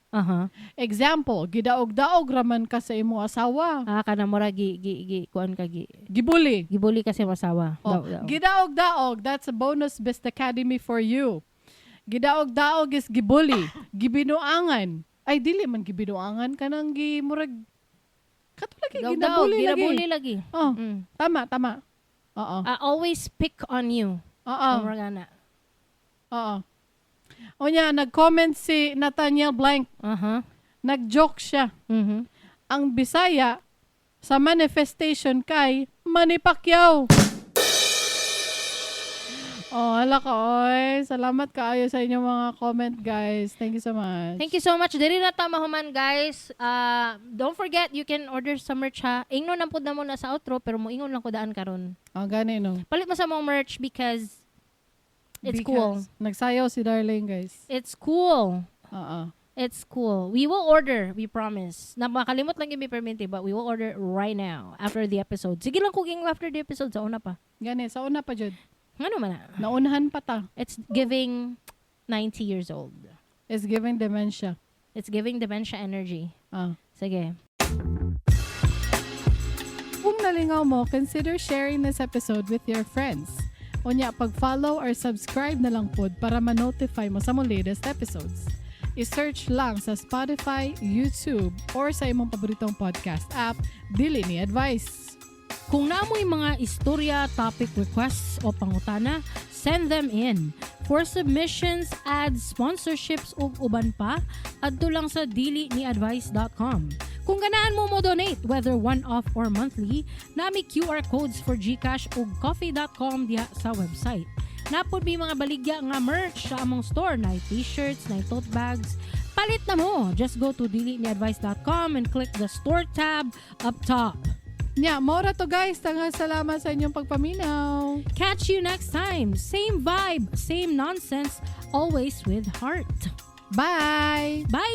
Speaker 1: Example, gidaog-daog raman ka sa imong asawa.
Speaker 2: Ah, kana mura gi gi gi kuan ka gi.
Speaker 1: Gibuli.
Speaker 2: Gibuli kasi masawa.
Speaker 1: Oh,
Speaker 2: Daog, daog.
Speaker 1: gidaog-daog, that's a bonus Best Academy for you. Gidaog-daog is gibuli, gibinuangan. Ay, dili man gibinuangan kanang gi murag kato lagi
Speaker 2: Daog, daog,
Speaker 1: ginabuli lagi.
Speaker 2: ginabuli lagi.
Speaker 1: Oh, tama, tama. Oo.
Speaker 2: I always pick on you.
Speaker 1: Oo.
Speaker 2: Murag ana.
Speaker 1: Oo. Unya, nag-comment si Nathaniel Blank. Nag-joke siya. Ang Bisaya sa manifestation kay Manny Pacquiao. Oh, hala ka, oy. Salamat kaayo sa inyong mga comment, guys. Thank you so much.
Speaker 2: Thank you so much. Diri na ta mahuman, guys. Don't forget, you can order sa merch ha. Ingnon lang pud na mo na sa outro, pero moingon lang ko daan karon.
Speaker 1: Oh, gani, no?
Speaker 2: Palit mo sa mong merch because it's cool.
Speaker 1: Because nagsayaw si Darling, guys.
Speaker 2: It's cool.
Speaker 1: Oo.
Speaker 2: It's cool. We will order, we promise. Na makalimot lang yung permente, but we will order right now after the episode. Sige lang kung after the episode sa una pa.
Speaker 1: Gani, sa una pa, jud.
Speaker 2: Ano man na?
Speaker 1: Naunhan pa ta.
Speaker 2: It's giving 90 years old.
Speaker 1: It's giving dementia.
Speaker 2: It's giving dementia energy.
Speaker 1: Ah.
Speaker 2: Sige.
Speaker 1: Kung nalingaw mo, consider sharing this episode with your friends. Unya, pag-follow or subscribe na lang pod para ma-notify mo sa mong latest episodes. I-search lang sa Spotify, YouTube, or sa imong paboritong podcast app, Dili Ni Advice.
Speaker 2: Kung naa moy mga istorya, topic requests o pangutana, send them in. For submissions, ads, sponsorships ug uban pa, adto lang sa diliniadvice.com. Kung ganahan mo mo donate, whether one-off or monthly, naa mi QR codes for GCash ug ko-fi.com diha sa website. Naa pod mi mga baligya nga merch sa among store, na t-shirts, na tote bags. Palit na mo! Just go to diliniadvice.com and click the store tab up top.
Speaker 1: Nya, mao ra to, guys. Daghang salamat sa inyong pagpaminaw.
Speaker 2: Catch you next time. Same vibe, same nonsense, always with heart.
Speaker 1: Bye!
Speaker 2: Bye!